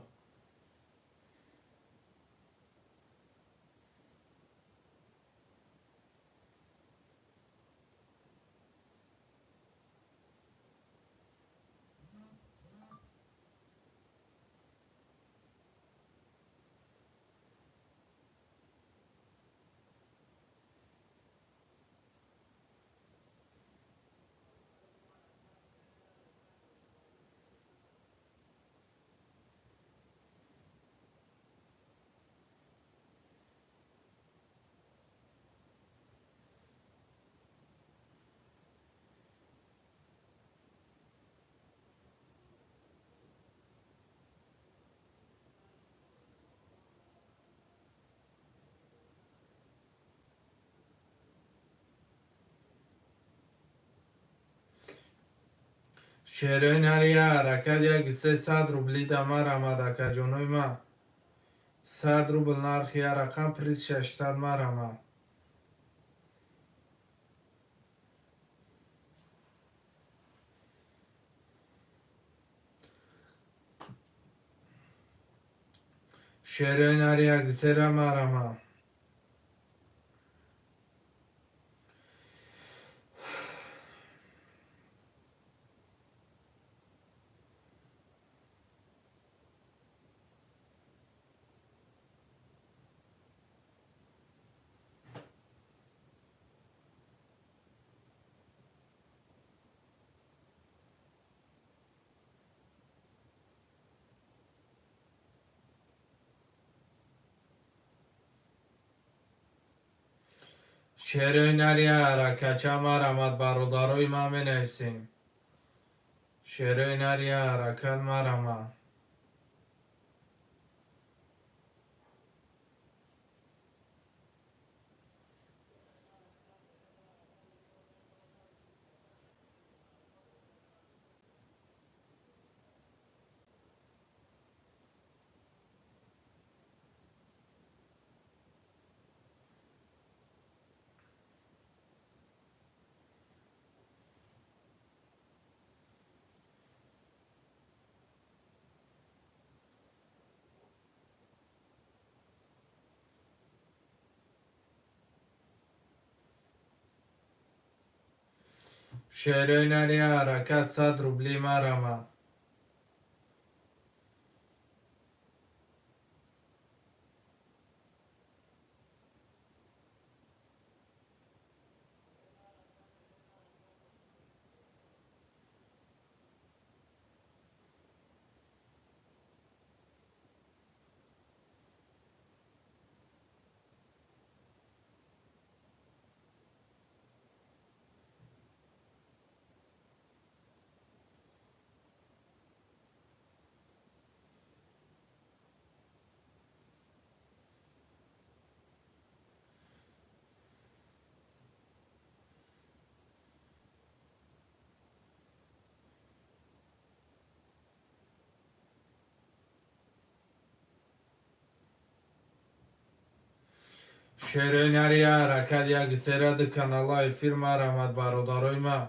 Шерои нария ҳаракат як 300 рубли да марамад, акаҷонои ман. 100 рубл нархи як рақам, приз 600 марамад. Шерои нария гсера марамад. Шерои нария ҳаракатча марамад, бародарои ман, менависем. Шерои нария ҳаракат марамад. Шерои нария ҳаракат 100 рубли марамад. Шерои нария ҳаракат як сера ду канала эфир марамад, бародарои ман.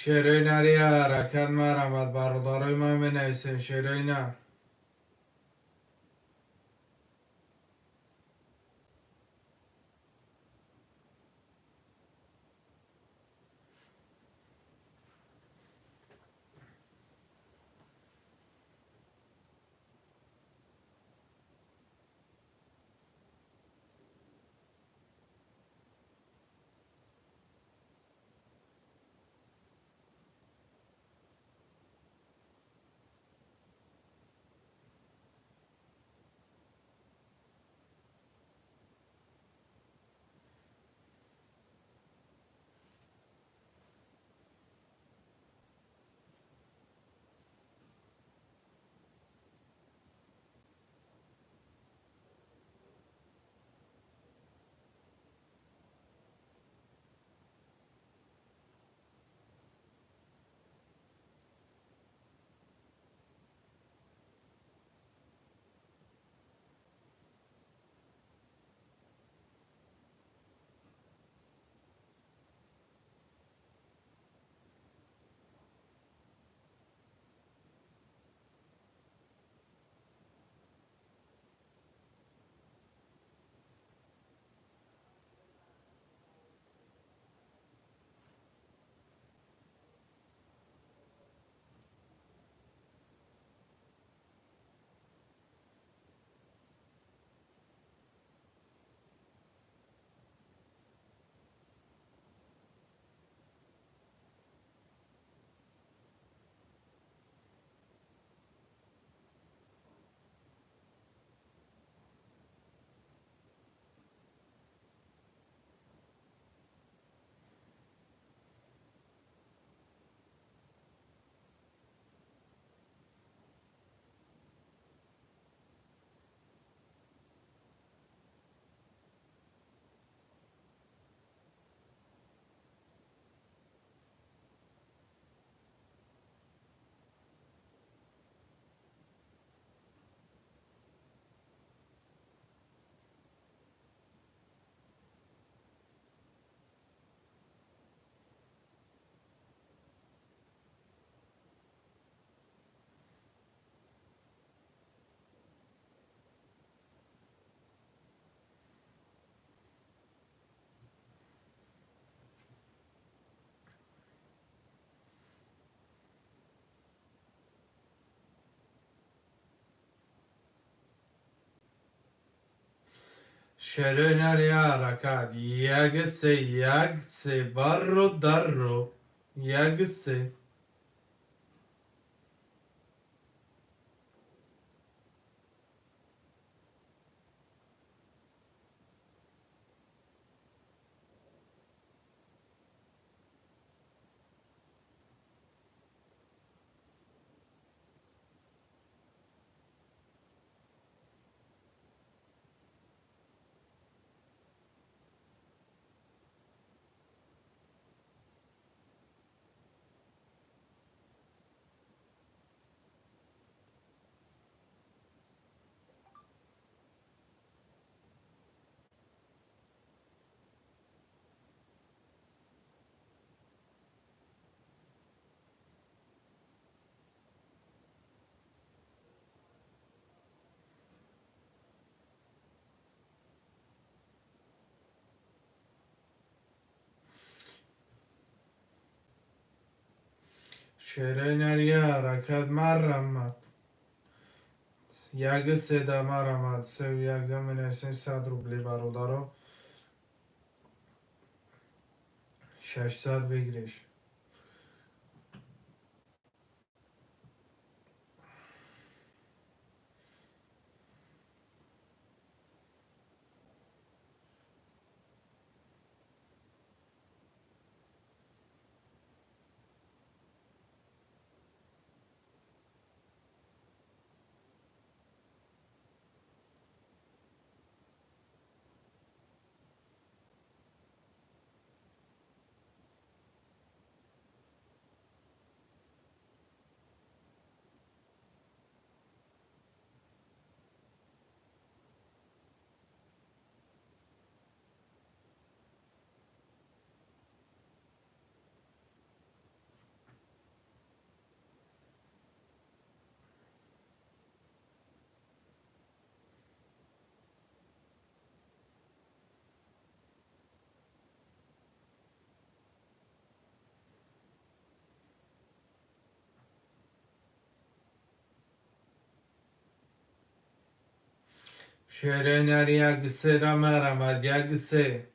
Шерои нари ҳаракат марамад, бародарои ман менависем шерои нар. Шерои нари ҳаракат. Як се, як се, бародаро. Як се. Шерои нари ҳаракат марамад. Як седа марамад. Севу якда менависем 100 рубли, бародаро. 600 выигрыш. Шерои нари як сера марамад, як се.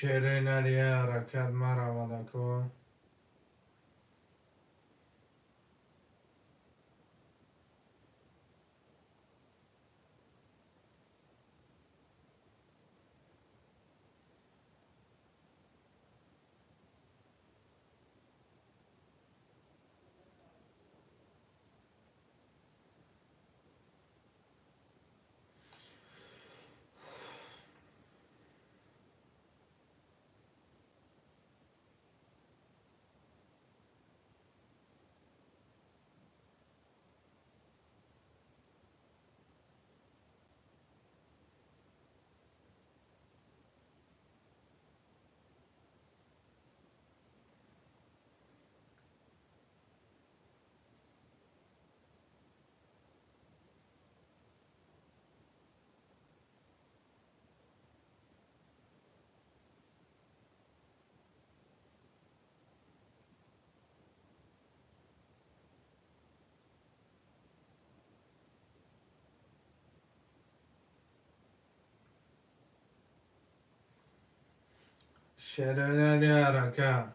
Шерои нари ҳаракат маравад, ако. Шерои нари ҳаракат.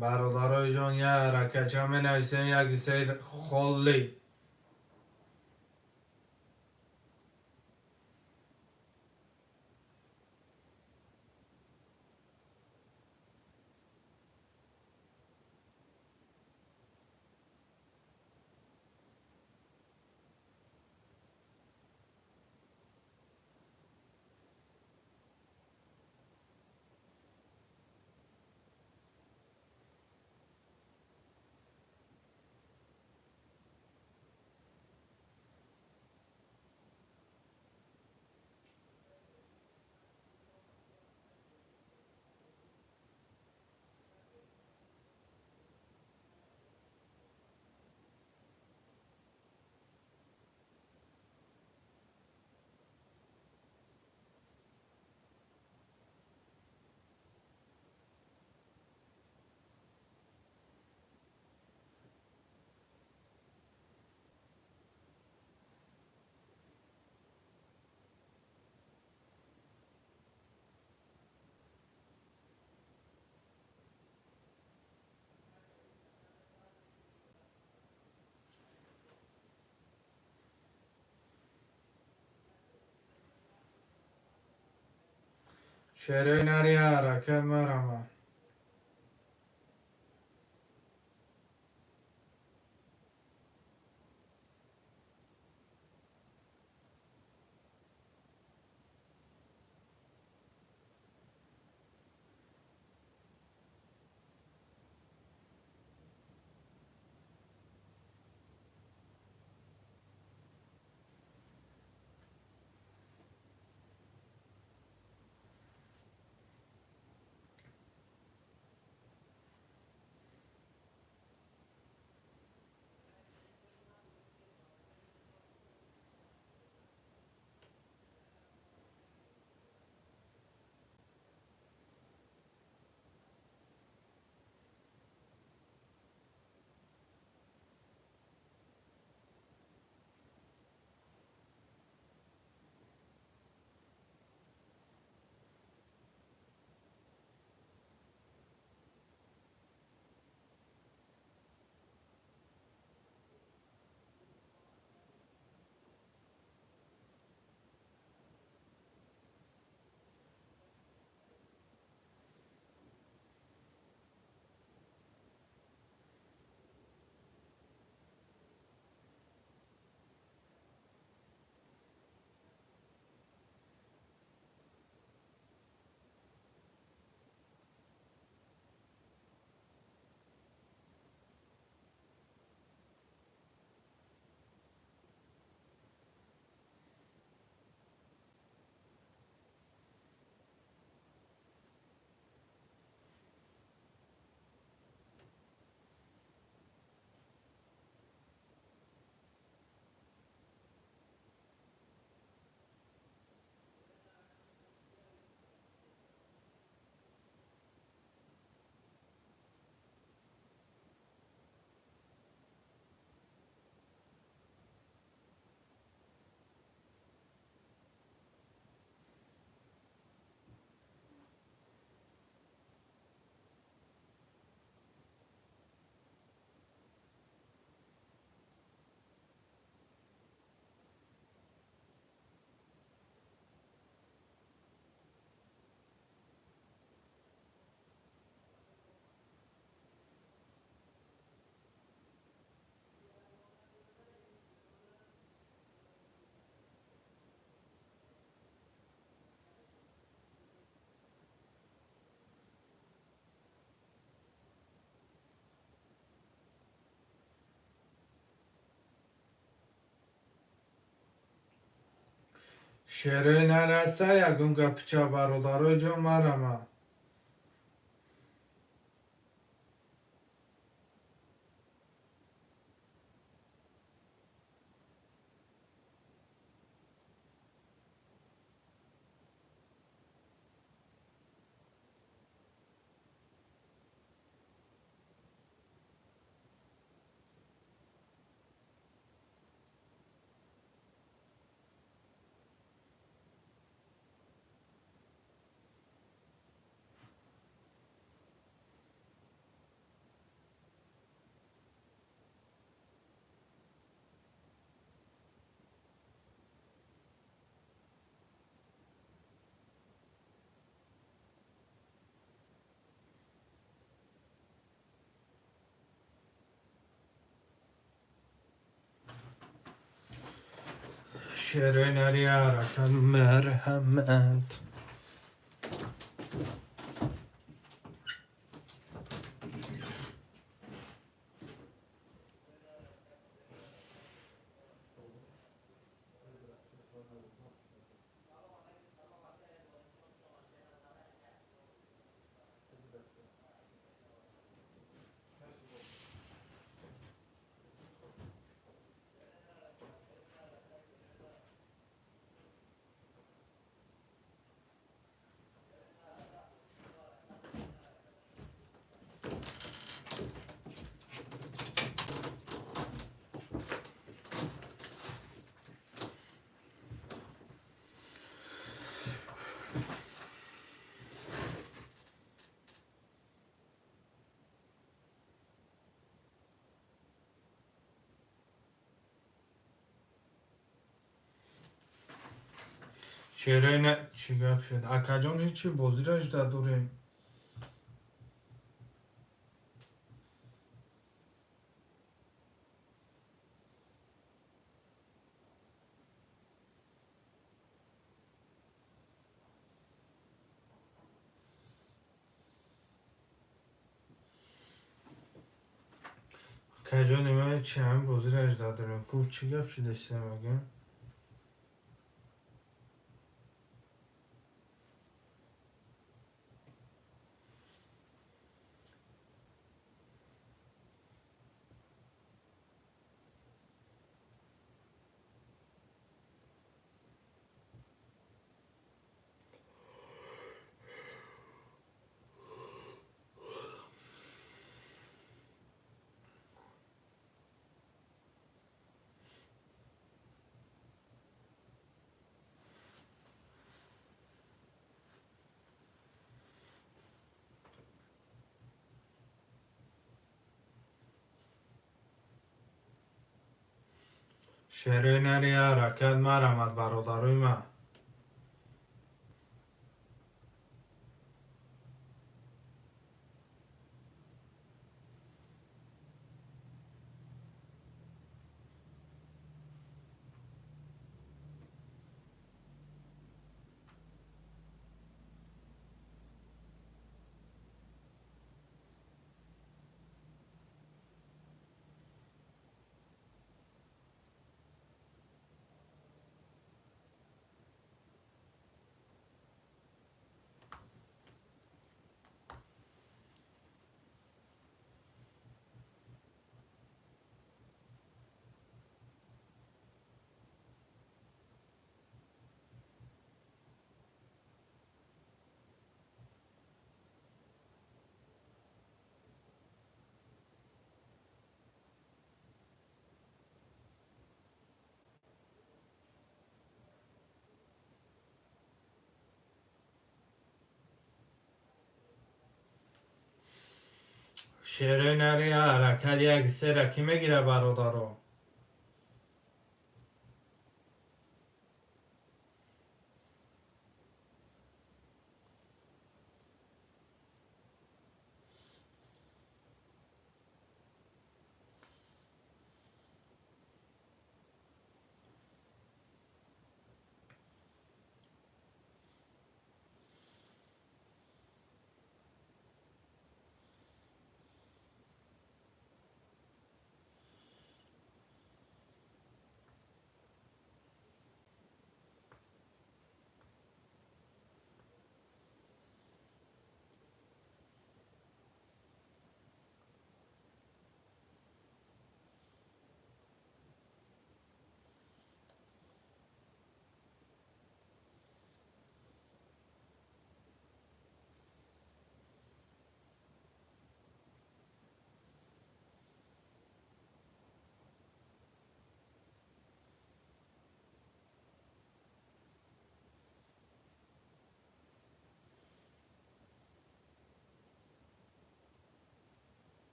Бародарои ҷон, як ҳаракатча менависем, як сер холӣ. Шерои нари ҳаракат марамад. Шерои нараста ягон гапича, бародарои ҷон, марама. Шерои нари ҳаракат, марҳамат. Шерои на чӣ гап шуд? Акаҷон, ҳечи бозиро жда дорем. Акаҷони ман, ҳечи ҳамин бозиро жда дорем. Ку чӣ гап шудастем ага? Шерои нари ҳаракат, марҳамат, бародарои ман. Шерои нари ҳаракат, як сера кӣ мегира, бародаро?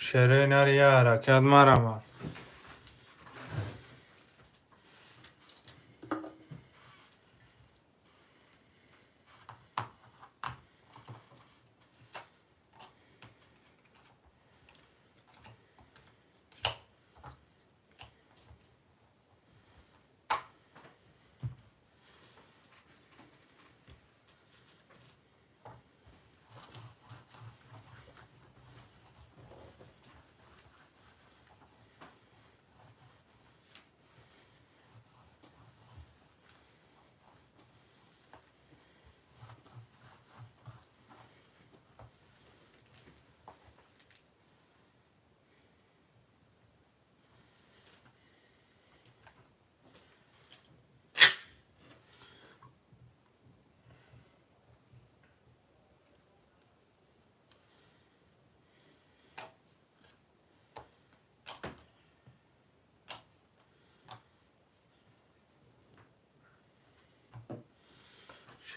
Шерои нар я ҳаракат марамад.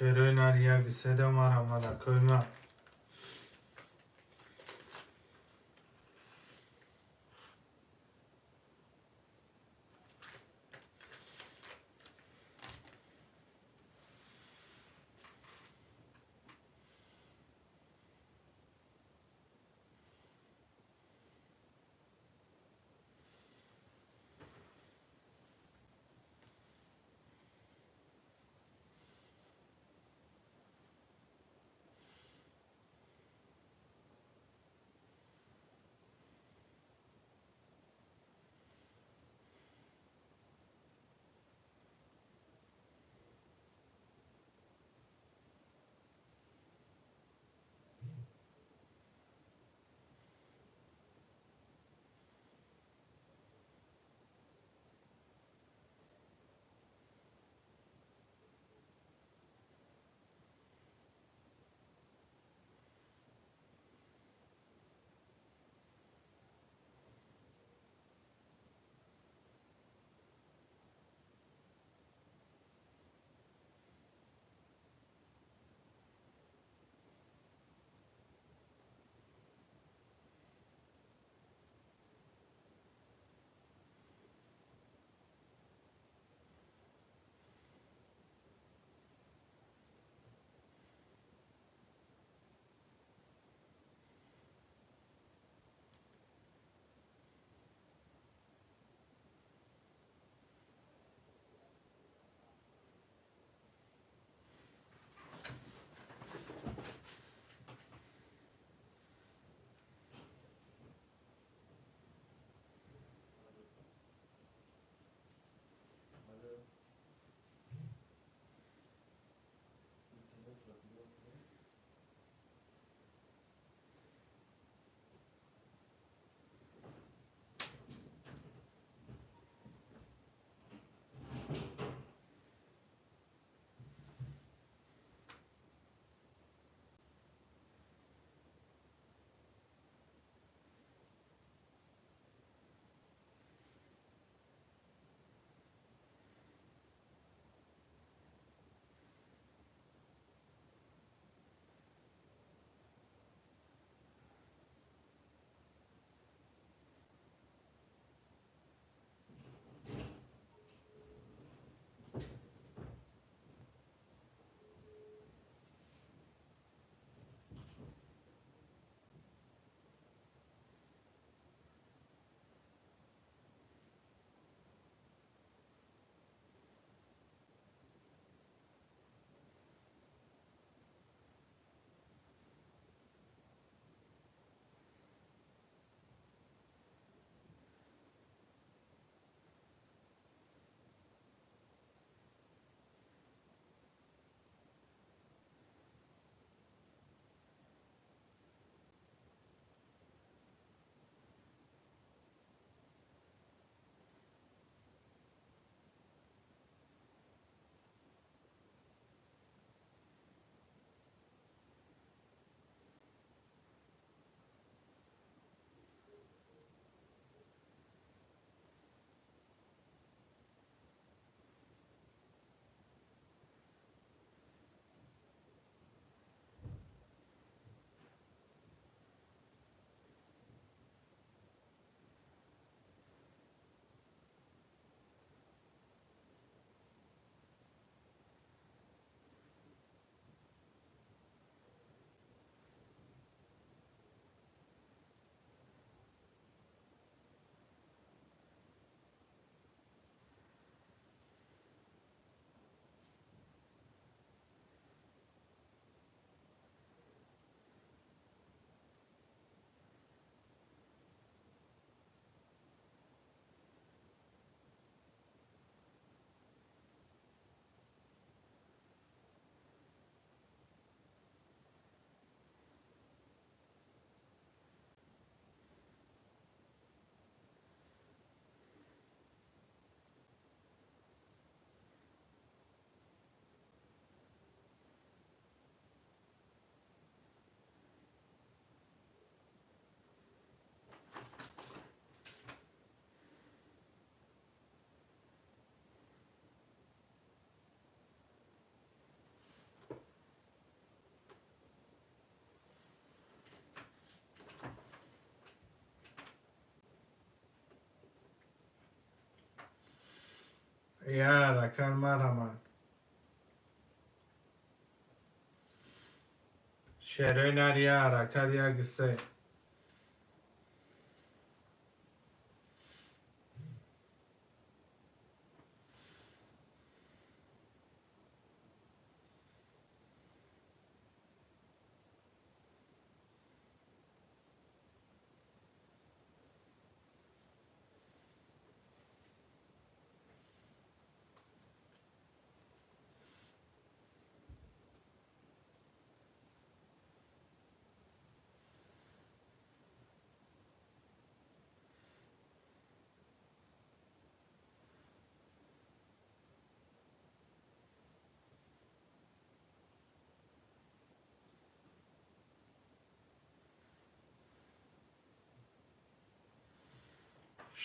Шерои нар як седа марамад, акои ман. Я ҳаракат марамад. Шерои нар я ҳаракат 1-3.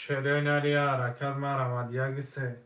Шерои нар я ҳаракат марамад 1-3.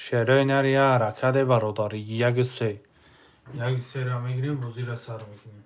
Шерои нар я ҳаракате бародар 1-3. 1-3-ро мегирем, бозиро сар мекунем.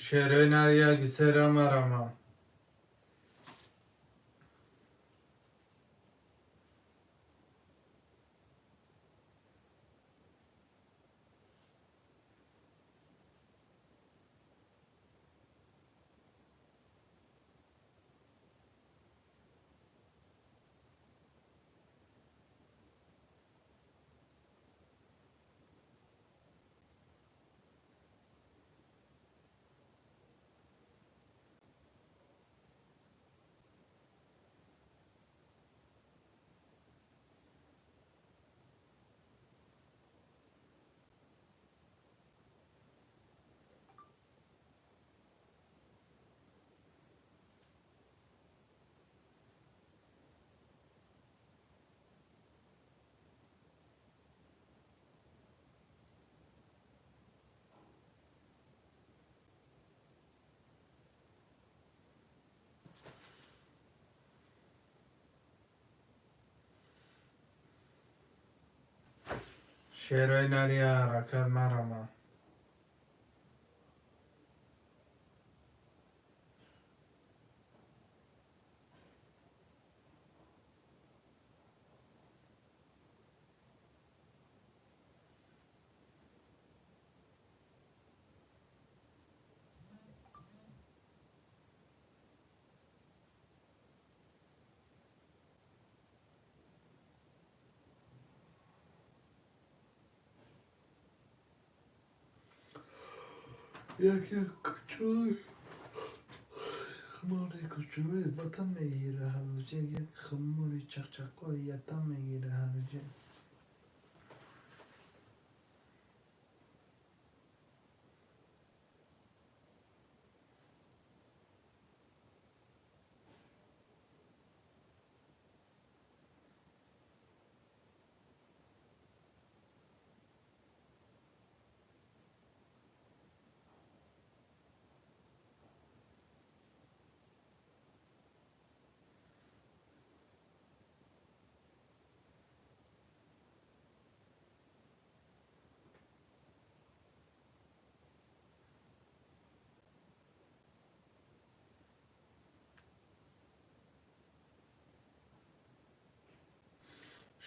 Шерои нар як сера марама. Шерои нари ҳаракат марама. Як як кӯчаи хумори кӯчаи ватан мегира ҳар рӯз, як як хумори чақчақои ятам мегира ҳар рӯз.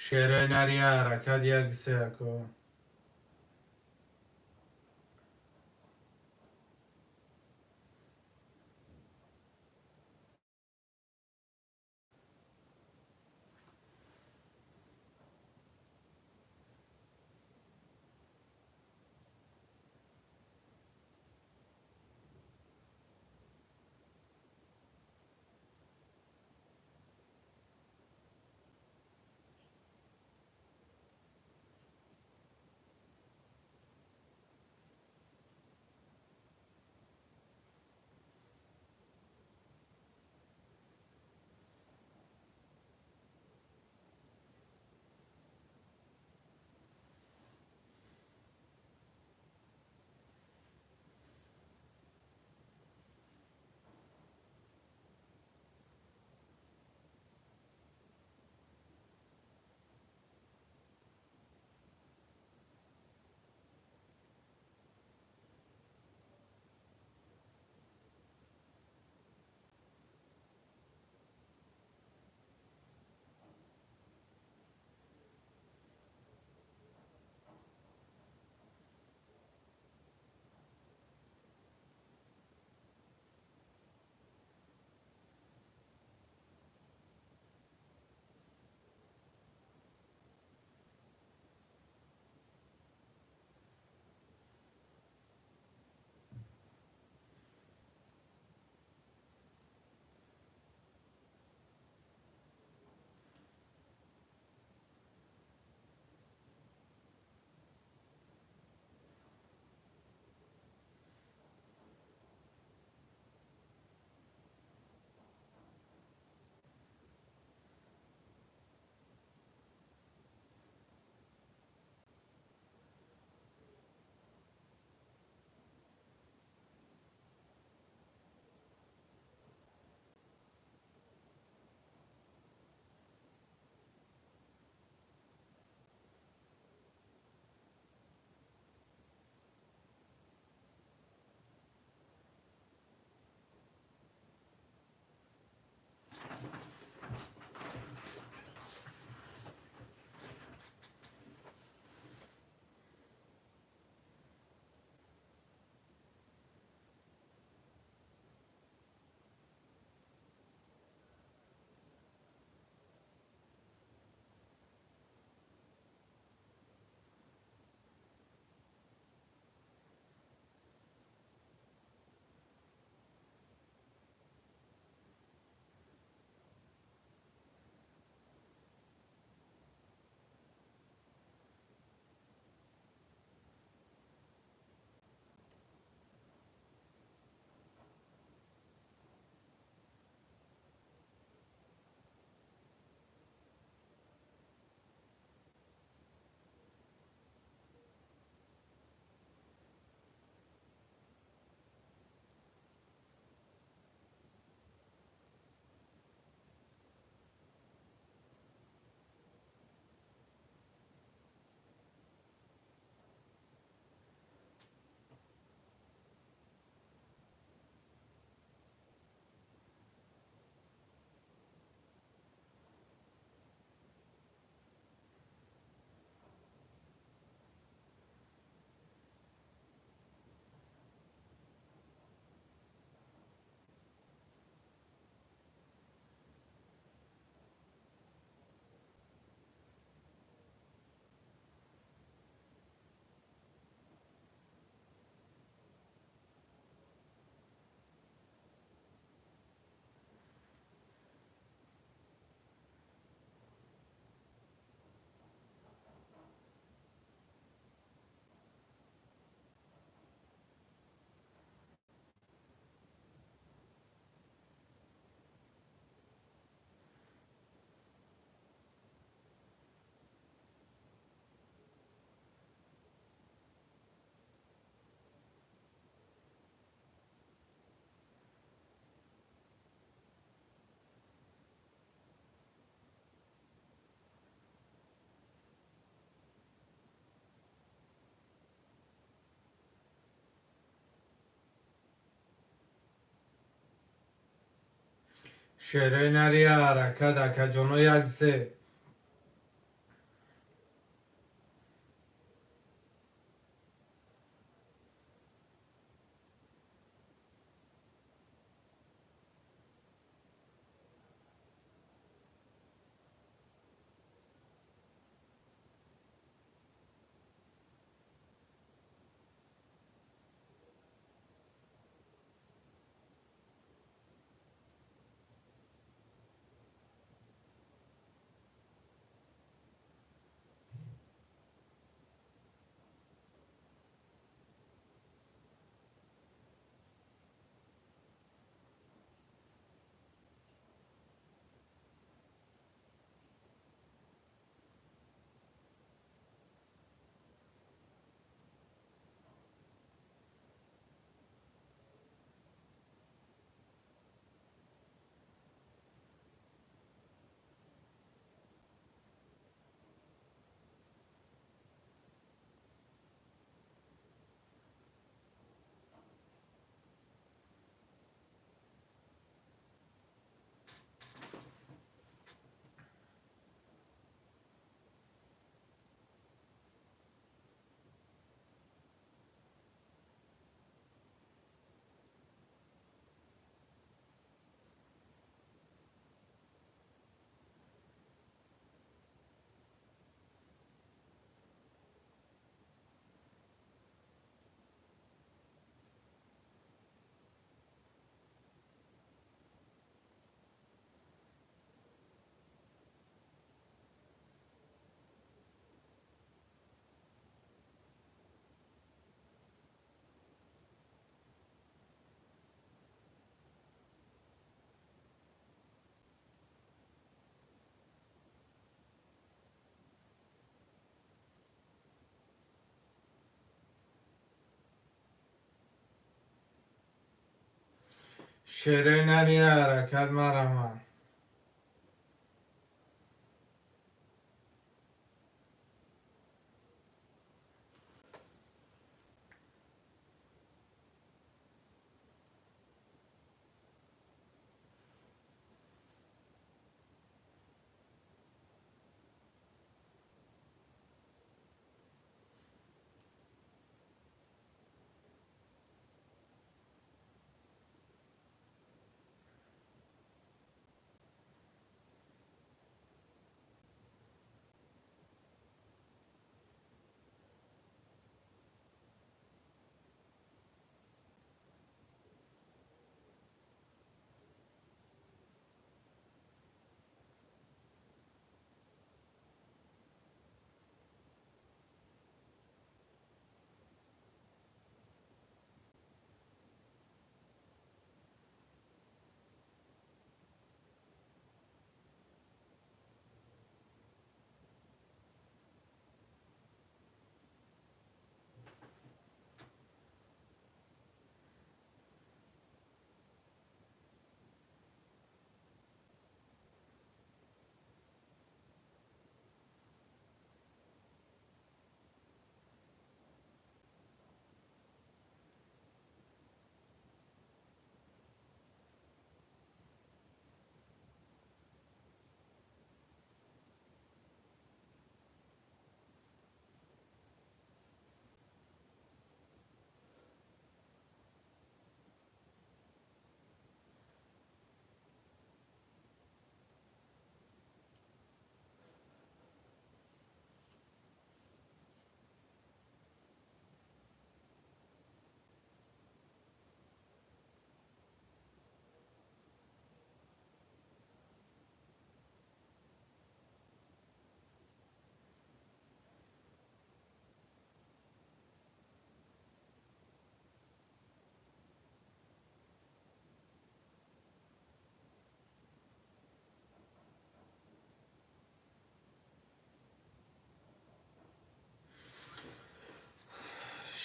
Шерои нари ҳаракат як сеяко. Шерои нари ҳаракат, акаҷоно, як се. Шерои нари ҳаракат, марама.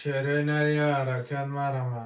Шерои нари ҳаракат, марама.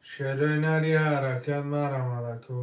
Шерои нари ҳаракат марамадаку.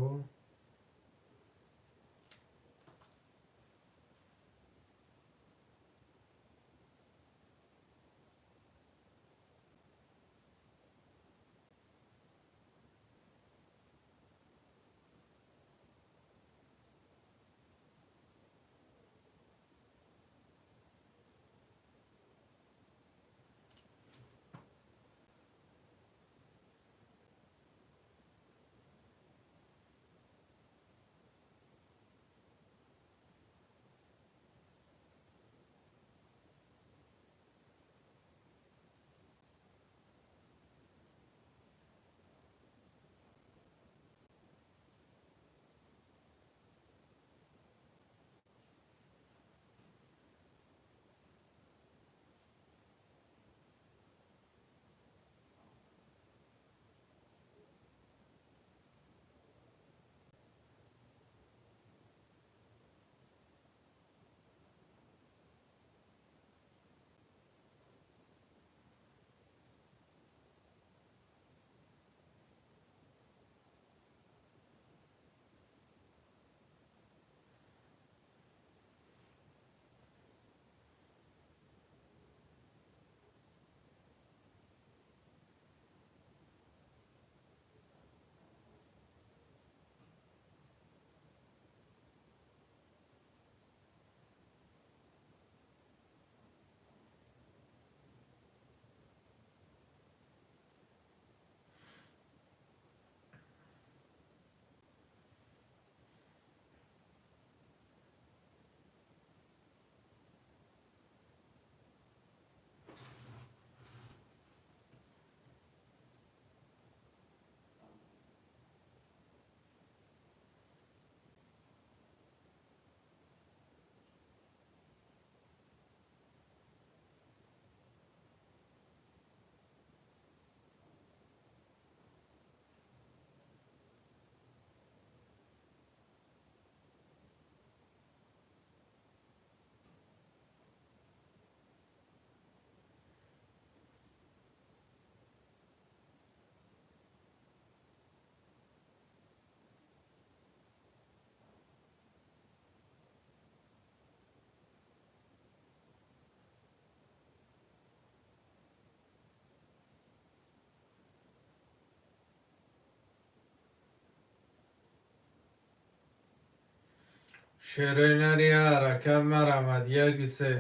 Шерои нари ҳаракат марамад, як, се.